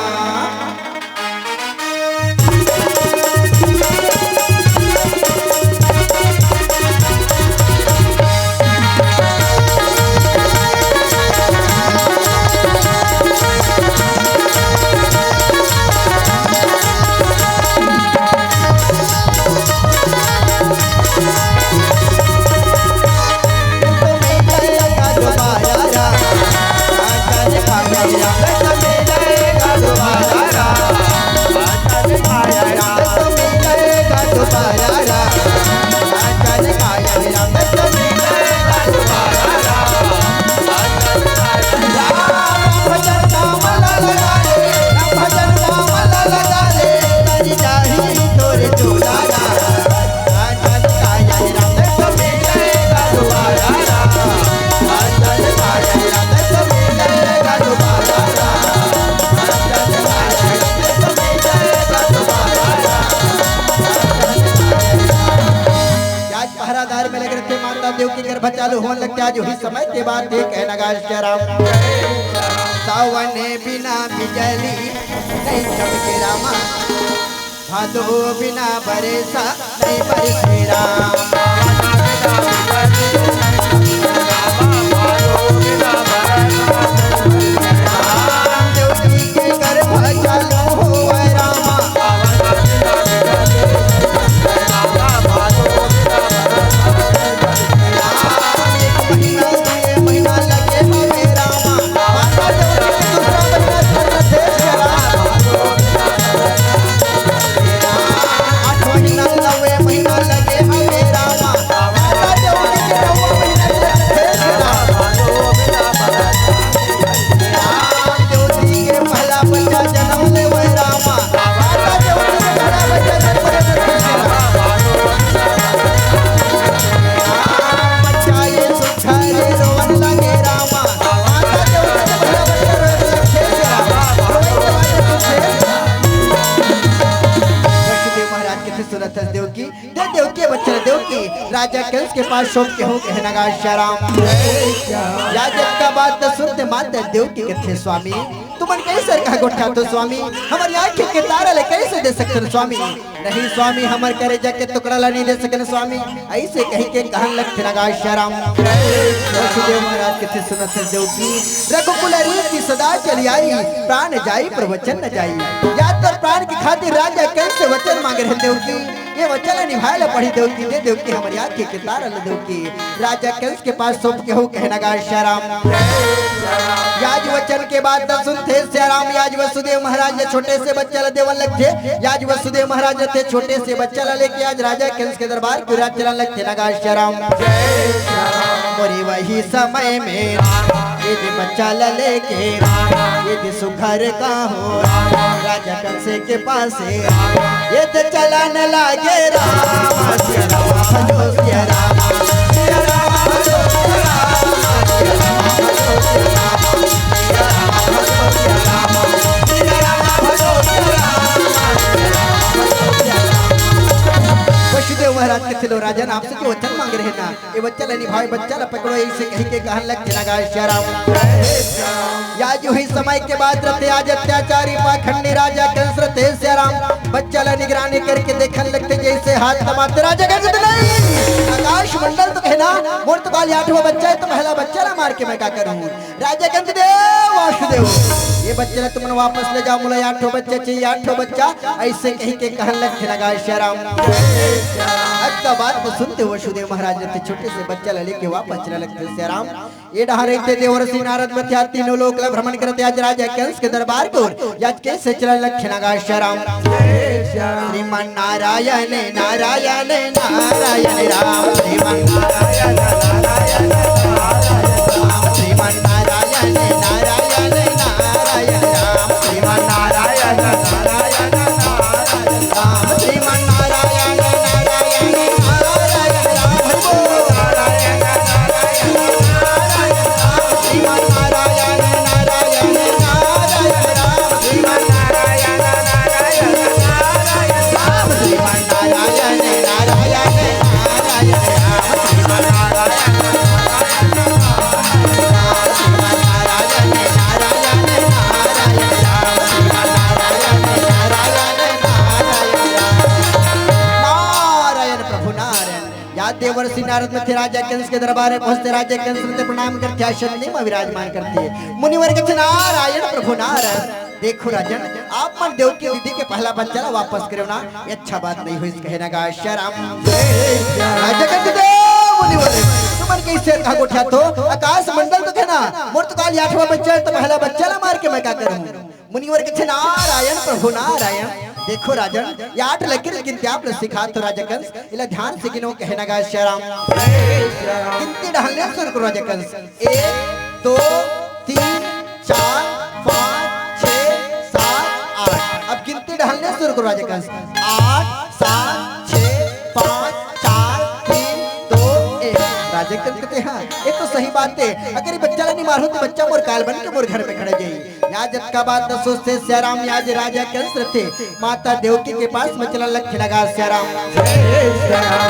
आज पहरादार में लग रहे थे, माता देव की गर्भ चालू होने लगते। आज वही समय के बाद देख है नगाश राम। सावन बिना बिजली नहीं चमके रामा, भादो बिना बरसा नहीं बरसे राम। राम देव जी के गर्भ चालू हो रामा। महाराज के सुरत देव की दे देव के वचन देव की राजा कंस के पास शोक के हो गए नगाश राम। राजा का बात सुनते माता देव की कथे स्वामी, तुमन कैसे कहा गोठा तो स्वामी, हमारी आंखें के तारा ले कैसे दे सकते हो स्वामी? नहीं स्वामी, हमर करेजा के टुकड़ा ला नहीं दे सकन स्वामी। ऐसे कही के कहन लगथे नगाश राम। वसुदेव महाराज कथे सुनत देव की, रघुकुल रीति सदा चली आई, प्राण जाई पर वचन न जाई। या तो प्राण की खातिर राजा कंस से वचन मांगे रहे देव की, ये वचन ला निभाए ला पड़ही देवकी, दे देवकी हमर आँखी के तारा ला देवकी। राजा कंस के पास सौंप के हो कहे लगा सियाराम। याज वचन के बात ला सुनथे सियाराम, याज वसुदेव महाराज ला छोटे से बच्चा ला देवन लगथे। याज वसुदेव महाराज थे छोटे से बच्चा ला लेके आज राजा कंस के दरबार के ओर चलन लगथे लगा सियाराम। मोरे वही समय में ये दे बच्चा ला लेके ये दे सुघर का हो राजा कंस के पास ये दे चलन लागे राम। सियाराम भजो सियाराम, सियाराम भजो सियाराम, सियाराम भजो सियाराम, सियाराम भजो सियाराम, सियाराम भजो सियाराम। वसुदेव महाराज कथे लो राजन, आपसे जो वचन मांग रहे ना, ये बच्चा ला निभाए, बच्चा ला पकड़ो, ऐसे कही के कहन लगथे लगा सियाराम। या जो ही समय के बात रथे, आज अत्याचारी पाखंडी राजा कंस रथे सियाराम, बच्चा ला निगरानी करके देखन लगथे जैसे हाथ कमाथे राजा कंस। नहीं, आकाश मंडल तो कहना, मोर तो काल आठवां बच्चा है, तो पहला बच्चा ला मार के मैं का करूँ? राजा कंस देव वासुदेव, ये बच्चा ला तुमन वापस ले जाओ, मोला आठवां बच्चा चाहिए, आठवां बच्चा। ऐसे कही के कहन लगथे लगा सियाराम। अतका बात तो सुनते वसुदेव महाराज थे छोटे से बच्चा ला लेके वापस चला लगथे सियाराम। ये डहर रहिथे देवर्षि नारद मथे तीनों लोक ला भ्रमण करथे आज राजा कंस के दरबार के ओर। आज कैसे चलन लगथे लगा सियाराम। श्रीमन नारायण नारायण नारायण राम, श्रीमन नारायण नारायण नारायण राम, श्रीमन नारायण नारायण नारायण राम, श्रीमन नारायण नारायण नारायण राम, श्रीमन नारायण नारायण नारायण राम, हरि बोल। नारायण नारायण नारायण राम, श्रीमन नारायण नारायण नारायण राम, श्रीमन नारायण नारायण नारायण राम, श्रीमन नारायण नारायण नारायण राम, श्रीमन नारायण नारायण नारायण राम, श्रीमन नारायण नारायण नारायण राम, श्रीमन नारायण नारायण नारायण राम। नारायण प्रभु नारायण। या देवर्षि नारद मथे राजा कंस के दरबार में पहुंचथे, राजा कंस ला प्रणाम करथे, आसन में विराजमान करथे। मुनिवर कथे नारायण प्रभु नारायण। देखो राजन, आप मन देवकी दीदी के पहला बच्चा ला वापस करेव ना, ये अच्छा बात नहीं होइस कहे लगा सियाराम। राजा कथे देव मुनिवर, तुमन कैसे कहा गोठियाथो? आकाश मंडल तो कहना, मोर तो काल आठवां बच्चा है, तो पहला बच्चा ला मार के मैं का करूं? मुनिवर कथे नारायण प्रभु नारायण। देखो राजन, ये आठ लकीर गिनती आप ला सिखाथों राजा कंस, एला ध्यान से गिनो कहे लगा सियाराम। गिनती डहर ले शुरू करो राजा कंस। एक, दो, तीन, चार, पाँच, छह, सात, आठ। अब गिनती डहर ले शुरू करो राजा कंस। आठ, सात, छह, पाँच, चार, तीन, दो, एक। राजा कंस कथे हाँ, ये तो सही बात है। अगर ये बच्चा ला नहीं मारहूं तो बच्चा मोर काल बन के मोर घर में खड़ा जाई। या जतका बात न सोचथे सियाराम, या जे राजा कंस रथे, माता देवकी के पास में चलन लगथे लगा सियाराम।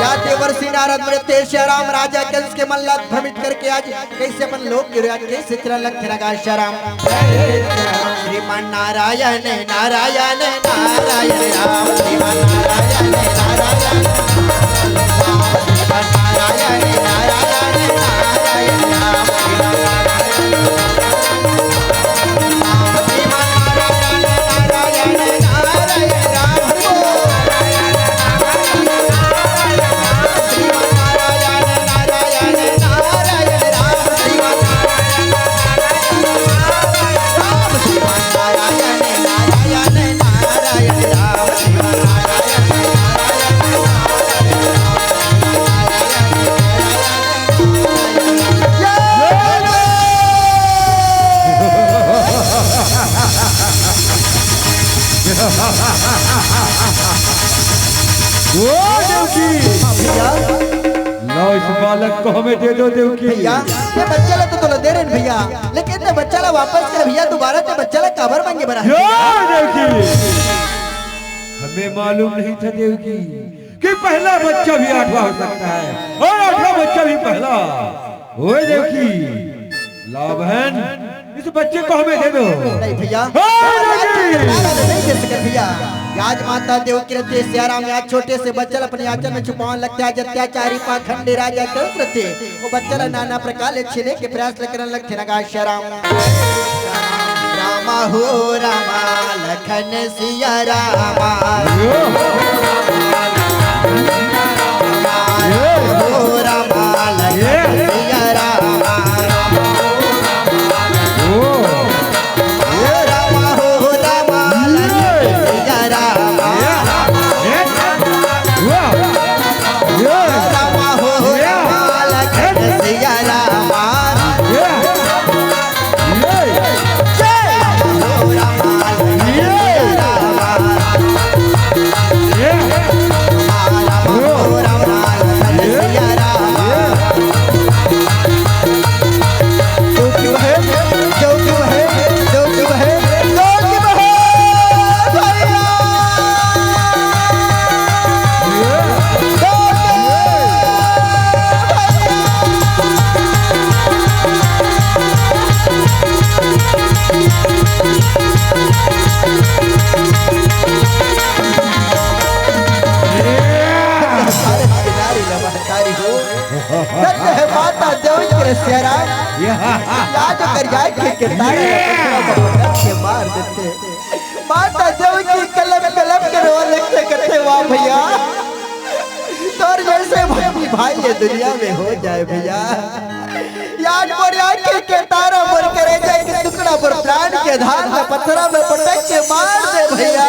या देवर्षि नारद रथे सियाराम, राजा कंस के मन ला भ्रमित करके आज कैसे अपन लोक के राज कैसे चलन लगथे लगा सियाराम। श्रीमन नारायण नारायण नारायण राम, श्रीमन नारायण नारायण नारायण राम, श्रीमन नारायण नारायण नारायण राम, श्रीमन नारायण ओ देवकी! हाँ भैया। लाओ इस बालक को हमें दे दो देवकी। भैया, ये बच्चा ला तो तोला दे रहे हैं भैया, लेकिन ये बच्चा ला वापस कर भैया, दोबारा ते बच्चा ला काबर मांगे बर आए? यो देवकी! हमें मालूम नहीं था देवकी कि पहला बच्चा भी आठवां हो सकता है और आठवां बच्चा भी पहला। ओए देवकी, लाओ बहन, इस बच्चे को हमें दे दो। नहीं भैया, हाँ, महाराज जी। नहीं दे सकत भैया। आज माता देवकी रथे सियाराम, आज छोटे से बच्चा ला अपने आंचल में छुपावन लगथे, आज अत्याचारी पाखंडी राजा कंस रथे, वो बच्चा ला नाना प्रकार ले छीने के प्रयास ल करन लगथे लगा सियाराम। रामा हो रामा लखन सिया रामा। रामा हो रामा लखन सिया रामा। जय हो रामा लखन सिया रामा। रामा हो रामा लखन सिया रामा। जो क्यों है, जो क्यों है, जो क्यों है, जो क्यों है, भैया। भारत के नारी ला महतारी हो। धन्य है माता देवकी के सिया राम। या जो कर जाए के किरदार के मार देथे। माता देवकी कलप कलप के रोवा लगथे, कथे, "वाह भैया, तोर जैसे भाई, भाई ये दुनिया में हो जाए भैया।" याद मोर याद के, के तारा मोर करेजा के टुकड़ा मोर प्राण के धार ला पथरा में पटक के मार दे भैया।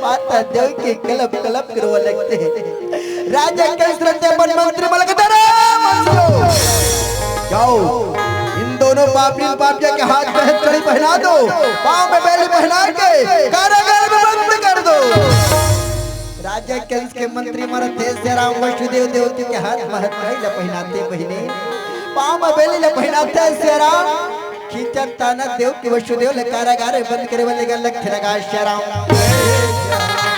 माता देवकी कलप कलप के रोवा लगथे। राजा कंस रथे मन मंत्री मन लगथे, "रे मंत्रियों, जाओ, इन दोनों पापी पापिया के हाथ में हथकड़ी पहना दो, पाँव में बेली पहना के कारागार में बंद कर दो।" राजा कंस के मंत्री मन रथे, सिया राम वसुदेव देवकी के हाथ में हथकड़ी ला पहिनाथे बहिनी, पाँव में बेली ला पहिनाथे सिया राम। खींचत तानत देवकी वसुदेव ला कारागार में बंद करे बर लेगे लगथे नगा सिया राम।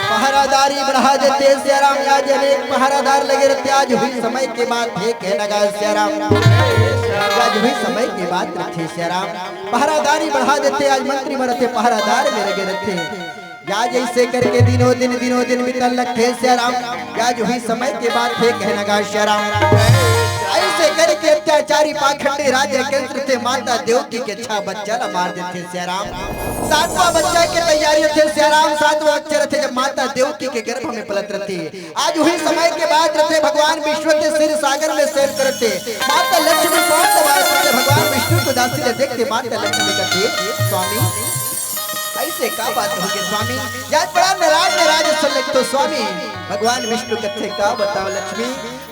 पहरादारी बढ़ा देथे सिया राम, आज अनेक पहरादार लगे रथे, आज हुई समय के बात हे कहे नगा सिया राम। आज हुई समय के बात रथे सिया राम। पहरादारी बढ़ा देथे, आज मंत्री मन रथे पहरादार में लगे रथे। या जैसे करके दिनों दिन, दिनों दिन बीतन लगथे सिया राम। या जो ही समय के बात हे कहे नगा सिया राम। ऐसे करके अत्याचारी पाखंडी राजा कंस रथे माता देवकी के छह बच्चा ला मार देथे सिया राम। सातवां बच्चा के तैयारी रथे सिया राम। सातवां बच्चा रथे जब माता देवकी के गर्भ में पलत रथे। आज वही समय के बात रथे भगवान विष्णु के क्षीर सागर में शयन करथे। माता लक्ष्मी पहुंच भगवान विष्णु को दासी ने देखते माता लक्ष्मी कहती, "स्वामी, ऐसे का बात होगे स्वामी?" यार बड़ा नाराज, नाराज असन लगथे स्वामी। भगवान विष्णु कथे, "का बताओ लक्ष्मी,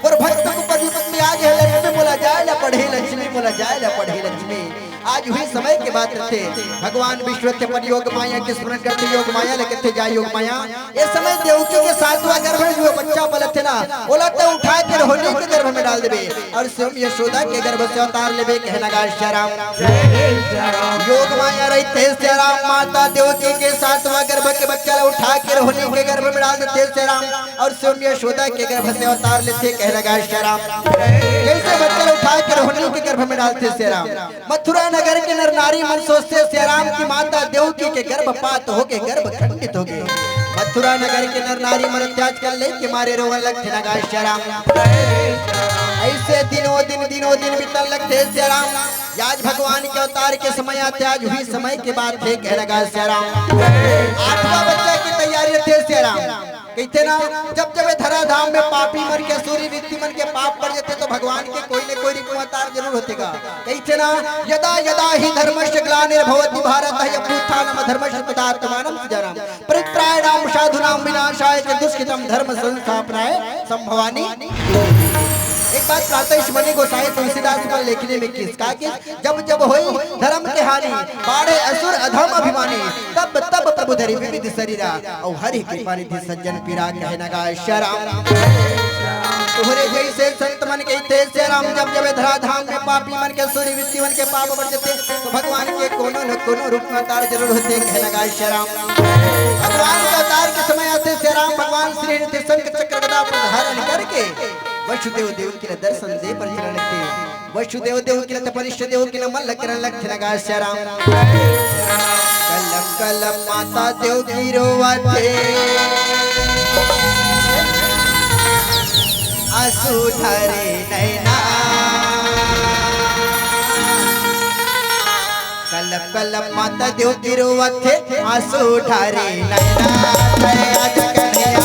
मोर भक्त को पति पत्नी आगे हे लक्ष्मी, मोला जाए ला पड़ही लक्ष्मी, मोला जाए ला पड़ही लक्ष्मी।" आज हुई समय के बात रथे, भगवान विष्णु के पर योग माया के स्मरण करथे, योग माया ले कथे, "जा योग माया, ए समय देवकी के सातवां गर्भ में जो बच्चा पलत हे ना, ओला तो उठा के रोहिणी के गर्भ में डाल देबे।" अउ स्वयं यशोदा के गर्भ से अवतार लेबे कहे नगा सिया राम। योग माया रहिथे सिया राम, माता देवकी के सातवां गर्भ के बच्चा ला उठा के रोहिणी के गर्भ में डाल देथे सिया राम, अउ स्वयं यशोदा के गर्भ से अवतार लेथे कहे नगा सिया राम। कैसे बच्चा ला उठा के रोहिणी के गर्भ में डालथे सिया राम? मथुरा नगर के नर नारी मन सोचथे सिया राम की माता देवकी के गर्भपात होगे, गर्भ खंडित होगे। मथुरा नगर के नर नारी मन अत्याचार लेके मारे रोवन लगथे नगा सिया राम। ऐसे दिनों दिन, दिनों दिन बीतन लगथे सिया राम। आज भगवान के अवतार के समय आथे, आज हुई समय के बात हे कहे नगा सिया राम। आठवां बच्चा के तैयारी रथे सिया राम। कहिथे ना, जब जब ए धरा धाम में पापी मन के, असुरी व्यक्ति मन के पाप बढ़ जाथे, तो भगवान के कोई न कोई रूप में अवतार जरूर होथे गा। कहिथे ना, "यदा यदा ही धर्मस्य ग्लानिर्भवति भारत, अभ्युत्थानम धर्मस्य तदात्मानम सृजाम्यहम्। परित्राणाय साधूनाम विनाशाय च दुष्कृताम धर्म संस्थापनाय संभवामि।" एक बात प्रातः मुनि गोसाई तुलसीदास मन लेखनी में किहिस का कि जब जब होई धर्म के हानि, बाढ़े असुर अधम अभिमानी, तब तब प्रभु धरी विविध शरीरा, अउ हरि कृपा निधि सज्जन पीरा कहे नगा सिया राम। तोहरे जैसे संत मन कहिथे सिया राम, जब जब धरा धाम में पापी मन के, असुरी व्यक्ति मन के पाप बढ़ जाथे, तो भगवान के कोनो न कोनो रूप में अवतार जरूर होथे कहे नगा सिया राम। भगवान के अवतार के समय आथे सिया राम, भगवान श्री हरि शंख चक्र गदा पर धारण करके वसुदेव देवकी ला दर्शन दे बर चरण के वसुदेव देवकी ल तपनिष्ठ देवकी ल मन ल करन लगथे नगा सिया राम। कलम कलम माता देवकी रोवथे, आंसू ढारे नैना। कलम कलम माता देवकी रोवथे, आंसू ढारे नैना। दया जगनिया,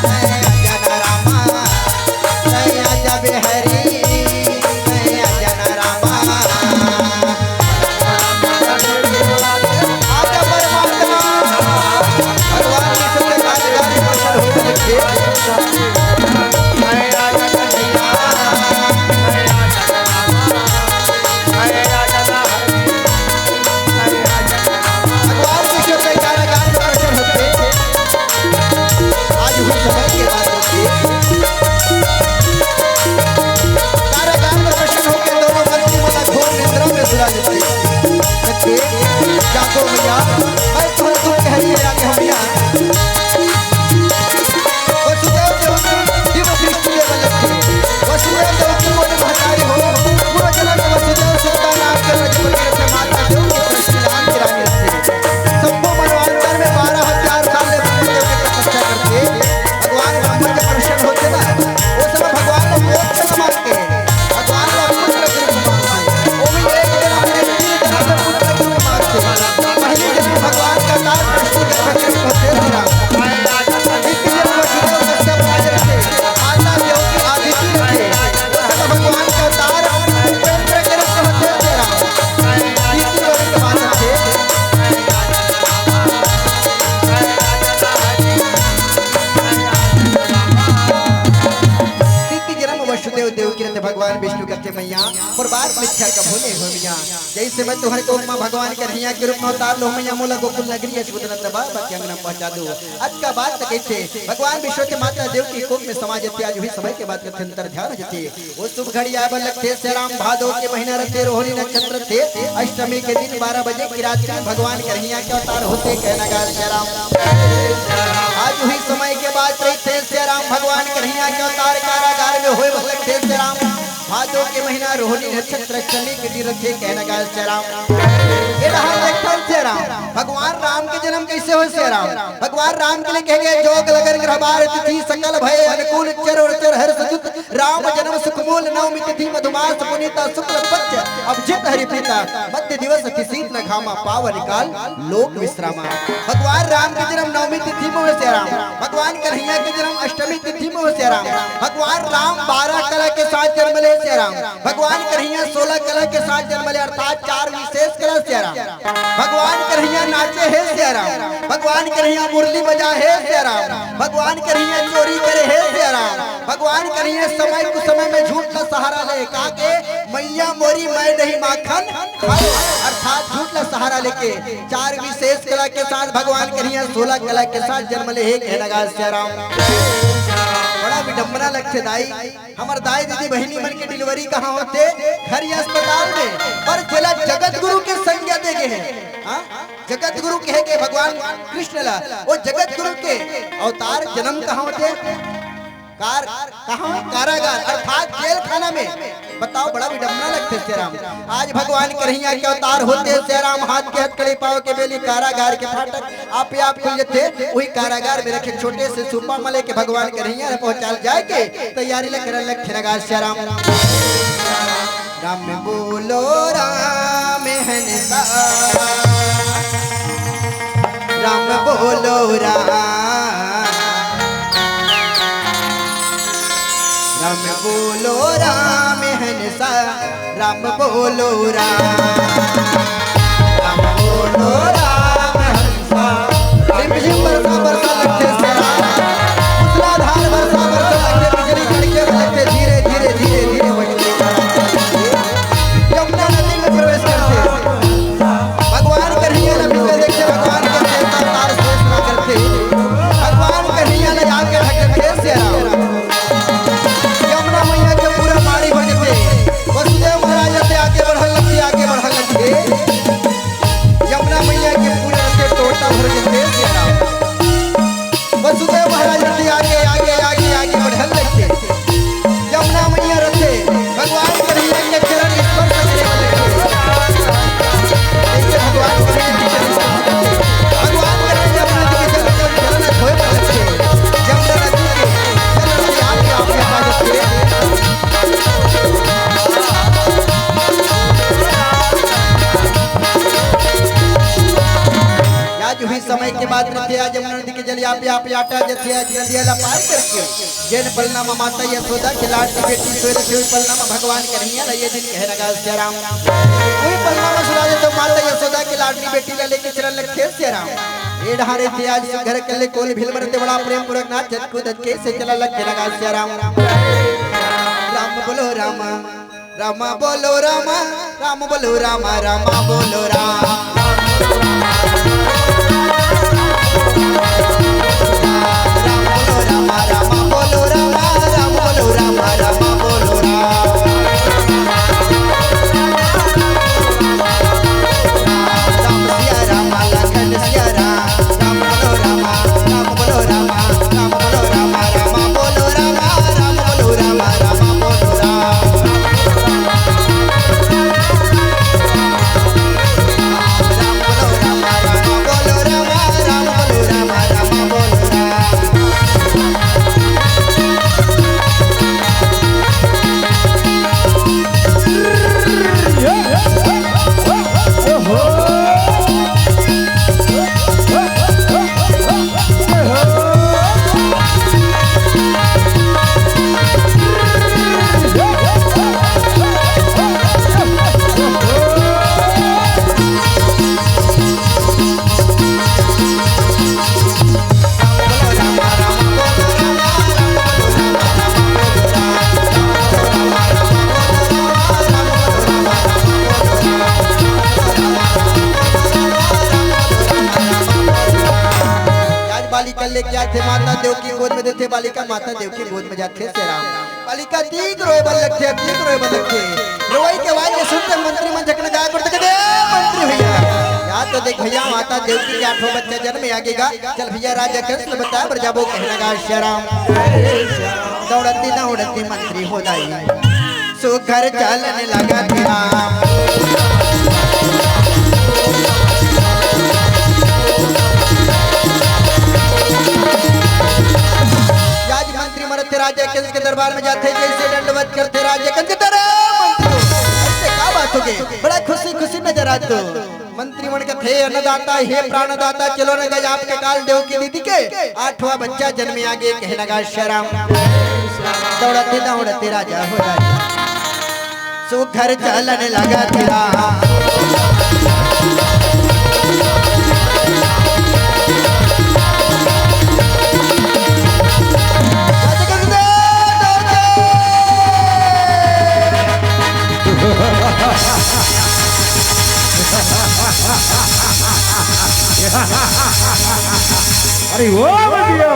दया जन रामा, दया जब हरी। आजा परमात्मा, भगवान विष्णु के काजदारी प्रकट हो गए। भगवान विष्णु कथे मैया, मोर बात मिथ्या कभू नहीं हो मैया। जैसे मैं तुहर कोख म भगवान कन्हैया के रूप में अवतार लों मैया, मोला गोकुल नगरी यशोदा नंद बाबा के अंगना पहुंचा दो। अतका बात त कहिथे, भगवान विष्णु के माता देवकी कोख में समा जथे। आज उही समय के बात कथे अंतर ध्यान जथे। वो शुभ घड़ी आए बर लगथे सिया राम, भादो के महीना रथे, रोहिणी नक्षत्र रथे, अष्टमी के दिन बारह बजे के रात्रि में भगवान कन्हैया के अवतार होथे, कहे नगाल सिया राम। आज उही समय के बात रहिथे सिया राम, भगवान कन्हैया के अवतार कारागार में होए बर लगथे सिया राम। भादो के महीना रोहिणी नक्षत्र अष्टमी के दिन रथे, कहे नगाल सिया राम। ये रहा देखथन सिया राम, भगवान राम के जन्म कैसे होय सिया राम। भगवान राम के लिए कहे गए, जोग लगन ग्रह बार तिथि सकल भय अनुकूल चर और चर हर्ष जुत राम जन्म सुख मूल नवमी तिथि मधुमास पुनीता शुक्ल पक्ष अभिजित हरि प्रीता मध्य दिवस अति शीत न घामा पावन काल लोक विश्रामा। भगवान राम के जन्म नवमी तिथि में होय सिया राम, भगवान कन्हैया के जन्म अष्टमी तिथि में होय सिया राम। भगवान राम बारह कला के साथ जन्म ले सिया राम, भगवान कन्हैया सोलह कला के साथ जन्म ले, अर्थात चार विशेष कला सिया राम। भगवान कन्हैया नाचे हे सिया राम, भगवान कन्हैया मुरली बजा हे सिया राम, भगवान कन्हैया चोरी करे हे सिया राम, भगवान कन्हैया समय कुसमय में झूठ ला सहारा ले, का के मैया मोरी मैं नहीं माखन खाओ, अर्थात झूठ ला सहारा लेके चार विशेष कला के साथ भगवान कन्हैया सोलह कला के साथ जन्म ले हे, कहे नगाल सिया राम। बड़ा विडंबना लगथे दाई, हमर दाई दीदी बहिनी मन के डिलीवरी कहाँ होथे? घर या अस्पताल में। पर जेला जगत गुरु के संज्ञा दे गे हे, हाँ? जगत गुरु कहे के भगवान कृष्ण ला, वो जगत गुरु के अवतार जन्म कहाँ होथे? कार कहाँ? कारागार अर्थात जेल खाना में। बताओ, बड़ा विडंबना लगथे सिया राम। आज भगवान कन्हैया के अवतार होथे सिया राम, हाथ के हथकड़ी पाँव के बेली कारागार के फाटक आपे आप खुल जथे। उही कारागार में रखे छोटे से सूपा म लेके भगवान कन्हैया ला पहुँचाल जाए के तैयारी ला करन लगथे नगाल सिया राम। राम बोलो राम हंसा, राम बोलो राम, राम बोलो राम हंसा, राम बोलो राम, राम बोलो राम हंसा। रिमझिम बरसा बरसा लगथे सिया राम, मूसलाधार बरसा बरसा लगथे, बिजली कड़के लगथे, धीरे धीरे धीरे धीरे बजथे। यमुना नदी में प्रवेश करथे। भगवान कन्हैया ला बिगड़े देख के भगवान के देवता तार शेष ना करथे। भगवान कन्हैया ला आके ढक देथे सिया राम। यमुना मैया के पूरा पानी भर देथे। वसुदेव महाराज से आगे बढ़न लगथे, आगे बढ़न लगथे। यमुना मैया के पूरा रथे टोटा भर देथे सिया राम। वसुदेव महाराज रथे आगे, आगे, आगे, आगे बढ़न लगथे। यमुना मैया रथे, भगवान कन्हैया के चरण स्पर्श करे बर लगथे। जैसे भगवान कन्हैया के चरण स्पर्श करथे, भगवान कन्हैया अपने दिव्य चरण, चरण धोए बर लगथे। यमुना नदी के जल से आप, आप, आप आ जाथे। आज उही समय के बात रथे, आज यमुना नदी के जलिया पे आप याटा जथे, आज नदिया ला पार करके जेन पलना म माता यशोदा के लाडली बेटी सोए रथे, उही पलना म भगवान कन्हैया ला ये दिन कहे नगाल सिया राम। उही पलना म सुना दे तो माता यशोदा के लाडली बेटी ला लेके चलन लगथे सिया राम। ए डहारे थे आज घर के ले कोल भील मरते बड़ा प्रेम पूर्वक नाच जत कूदत के से चलन लगथे नगाल सिया राम। राम बोलो राम। रामा बोलो रामा, राम बोलो रामा, रामा बोलो राम। राम बोलो रामा, रामा बोलो रामा, राम बोलो रामा, रामा बोलो राम। राम सिया रामा, लखन सिया राम। राम बोलो रामा, राम बोलो रामा, राम बोलो रामा, रामा बोलो रामा, राम बोलो रामा, रामा बोलो राम। थे माता देवकी गोद में देथे बालिका, माता देवकी गोद में जाथे सियाराम। बालिका तीक रोए बर लगथे, तीक रोए बर लगथे। रोई के आवाज में सुनते मंत्री मन झकना जाए पड़ते, कहते, "ए मंत्री भैया, या तो देख भैया, माता देवकी के आठों बच्चा जन्म आ गेगा। चल भैया, राजा कंस ल बताए बर जाबो," कहना गा सियाराम। दौड़ती दौड़ती मंत्री हो दाई, सुघर चलन लगत राम। आज मंत्री मन रथे राजा कंस के दरबार में जाथे, जैसे दंडवत करथे राजा कंस के, "अरे मंत्री, ऐसे का बात हो गई? बड़ा खुशी खुशी नजर आत हो।" मंत्री मन कथे, "अन्नदाता, हे प्राणदाता, चलो न गए आपके काल देवकी दीदी के आठवां बच्चा जन्म आ गे," कहना गा सियाराम। दौड़ते दौड़ते राजा हो जाए, सुघर चलन लगत राम। अरे ओ बंदिया,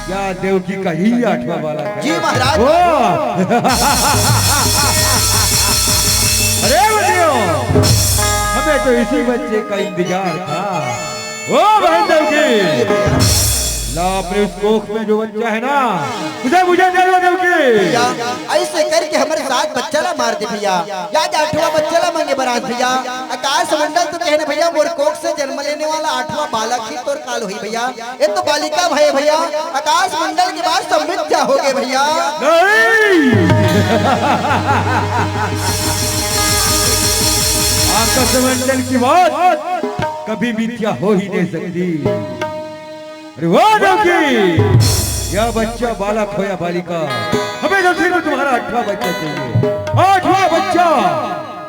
या देवकी का ही आठवां बालक है। जी महाराज। ओ। अरे बंदिया, हमें तो इसी बच्चे का इंतजार था। ओ बहन देवकी, ला अपने उस कोख में जो बच्चा है ना, उसे मुझे दे दो देवकी। भैया, ऐसे करके हमर सात बच्चा ला मार दे भैया। या आठवां बच्चा ला मांगे बर आत भैया। आकाश मंडल तो कहने भैया, मोर कोख से जन्म लेने वाला आठवां बालक ही तोर काल होही भैया। ये तो बालिका भय भैया, आकाश मंडल के बात सब मिथ्या हो गे भैया। नहीं। आकाश मंडल की बात कभी मिथ्या हो ही नहीं सकती। अरे वाह देवकी, या बच्चा बालक हो या बालिका, हमें तो सिर्फ तुम्हारा आठवां बच्चा चाहिए, आठवां बच्चा।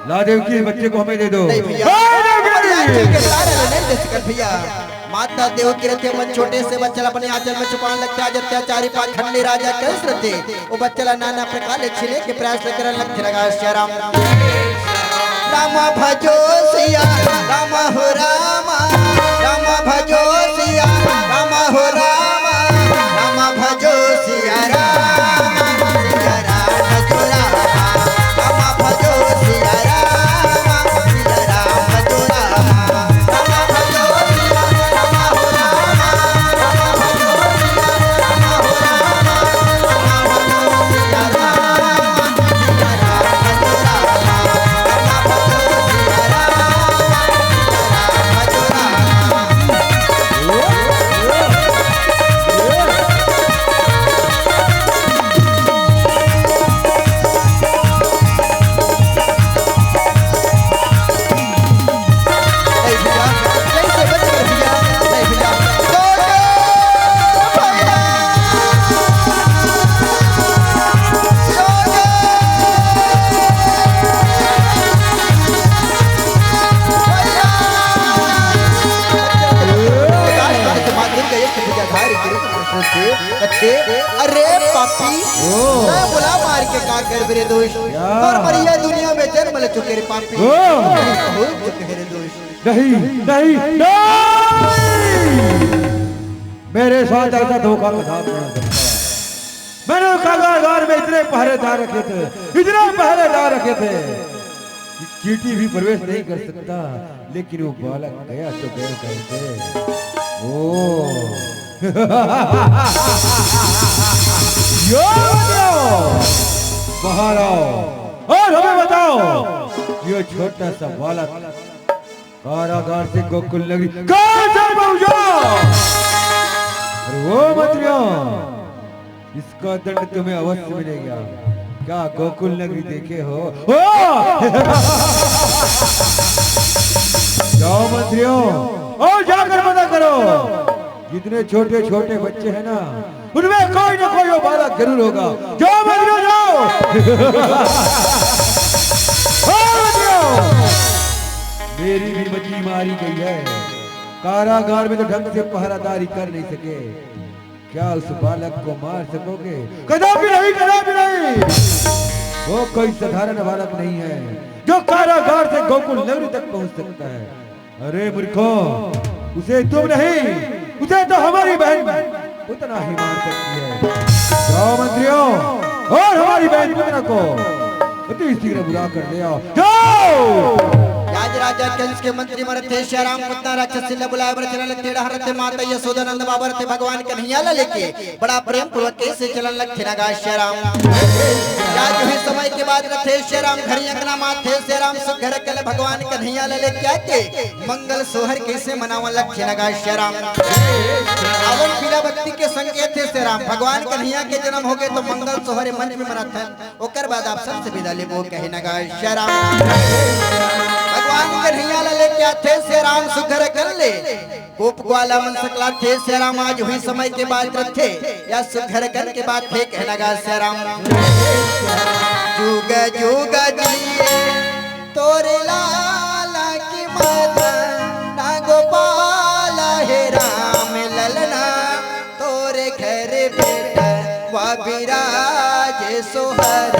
ला देवकी, बच्चे को हमें दे दो। नहीं भैया, वाह देवकी। हमारी आंचल के तारे ला नहीं दे सकत भैया। माता देवकी रथे मन छोटे से बच्चा ला अपने आंचल में छुपान लगथे। आज अत्याचारी पाखंडी राजा कंस रथे, वो बच्चा ला नाना प्रकार ले छीने के प्रयास करन लगथे। लगा सियाराम। राम भजो सिया राम हो राम, राम भजो सिया राम हो राम, राम भजो सिया राम, सिया राम भजो राम, राम भजो सिया राम, सिया राम भजो राम। अरे पापी, ओ। मैं बुला मार के का करबे रे दोस्त? या। तोर बर ये दुनिया में जन्म ले चुके रे पापी। ओ। हो चुके रे दोस्त। नहीं, नहीं, नहीं। मेरे साथ ऐसा धोखा कदापि नहीं हो सकता। मैंने कारागार में इतने पहरेदार रखे थे, इतने पहरेदार रखे थे कि चींटी भी प्रवेश नहीं कर सकता, लेकिन वो बालक गया तो गया कैसे? ओ। यो बताओ, बाहर आओ और हमें बताओ, ये छोटा सा बालक कारागार से गोकुल नगरी कहाँ से पहुंचा? अरे ओ मंत्रियों, इसका दंड तुम्हें अवश्य मिलेगा। क्या गोकुल नगरी देखे हो? ओ! जाओ मंत्रियों, और जाकर पता करो, जितने छोटे छोटे बच्चे हैं ना, उनमें कोई ना कोई वो बालक जरूर होगा। जाओ मंत्रियों, जाओ। ओ मंत्रियों, मेरी भी मती मारी गई है। कारागार में तो ढंग से पहरादारी कर नहीं सके, क्या उस बालक को मार सकोगे? कदापि नहीं, कदापि नहीं। वो कोई साधारण बालक नहीं है जो कारागार से गोकुल नगरी तक पहुंच सकता है। अरे मूर्खों, उसे तुम नहीं, उसे तो हमारी बहन पूतना ही मार सकती है। जाओ मंत्रियों, और हमारी बहन पूतना को अति शीघ्र बुला कर ले आओ। जाओ। आज राजा कंस के मंत्री मन रथे सियाराम पूतना राक्षसी ला बुलाए बर चले लगथे। डहर रथे माता यशोदा नंद बाबा रथे भगवान कन्हैया ला लेके बड़ा प्रेम पूर्वक कइसे चलन लगथे न गा सियाराम। आज वही समय के बात रथे सियाराम घरी अंगना माथे सियाराम सुघर कल भगवान कन्हैया ला लेके आके मंगल सोहर कइसे मनावन लगथे न गा सियाराम। अवन पीला बत्ती के संकेत हे सियाराम। भगवान कन्हैया के जन्म होगे तो मंगल सोहर मंच में मनाथन, ओकर बाद आप सबसे विदा लेबो कहे न गा सियाराम। भगवान कन्हैया ला लेके आथे सियाराम सुघर कल ले। गोप ग्वाला मन सकलाथे सियाराम आज वही समय के बात रथे या सुघर कल के बात हे कहे न गा सियाराम। जुग जुग जिए तोरे लाला की मदन ना गोपाल हे राम ललना तोरे घर बेटा वा विराज सोहर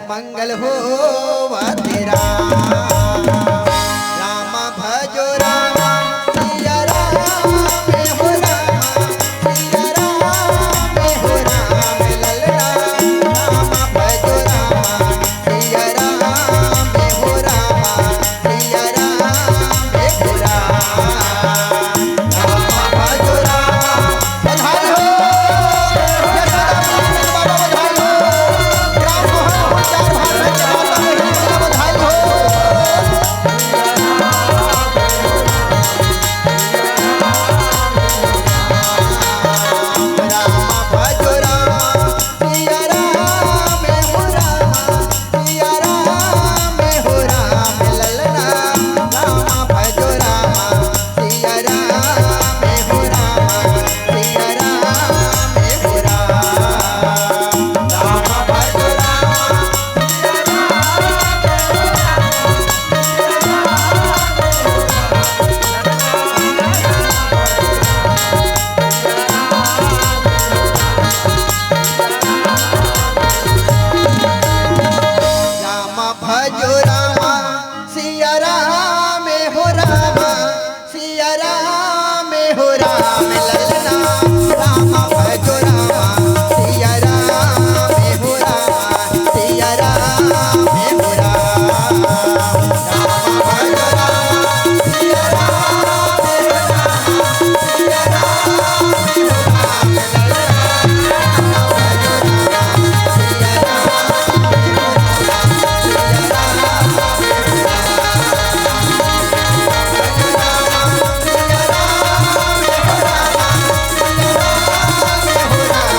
मंगल होवत राम। राम भजो राम सिया राम हो राम सिया राम हो राम ललना राम भजो राम सिया राम हो राम सिया राम हो राम। राम भजो राम। बधाई हो। बाबा बधाई हो। राम मोहन हो, चार भाग रहे, बाबा बधाई हो। राम भजो राम, सिया राम हो राम, सिया राम हो राम, ललना राम भजो राम, सिया राम हो राम, सिया राम हो राम, राम भजो राम। राम भजो राम, सिया राम हो राम, सिया राम हो राम, ललना राम भजो राम, सिया राम हो राम, सिया राम हो राम, राम भजो राम, सिया राम हो राम, सिया राम हो राम।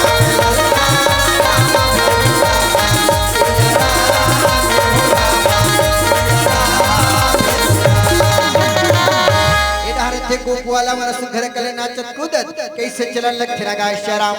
ए डहर थे गोप वाला मन सुघर कले नाचत कूदत, कइसे चलन लगथे न गा सियाराम।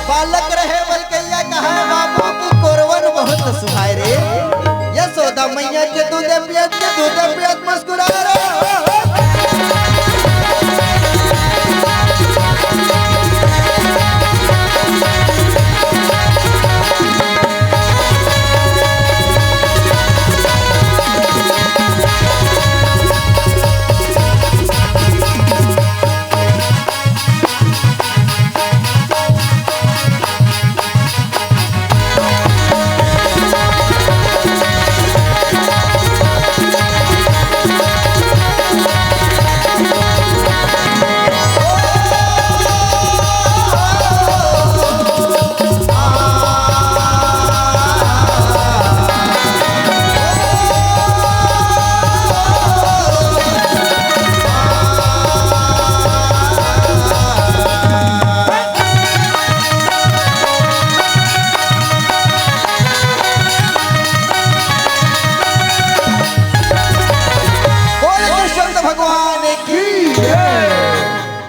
बालक रहे बलकैया कहाय बाबू की कोरवन बहुत सुहाय रे। यशोदा मैया के दूध पियत के दूध पियत मुस्कुरा रहे हो।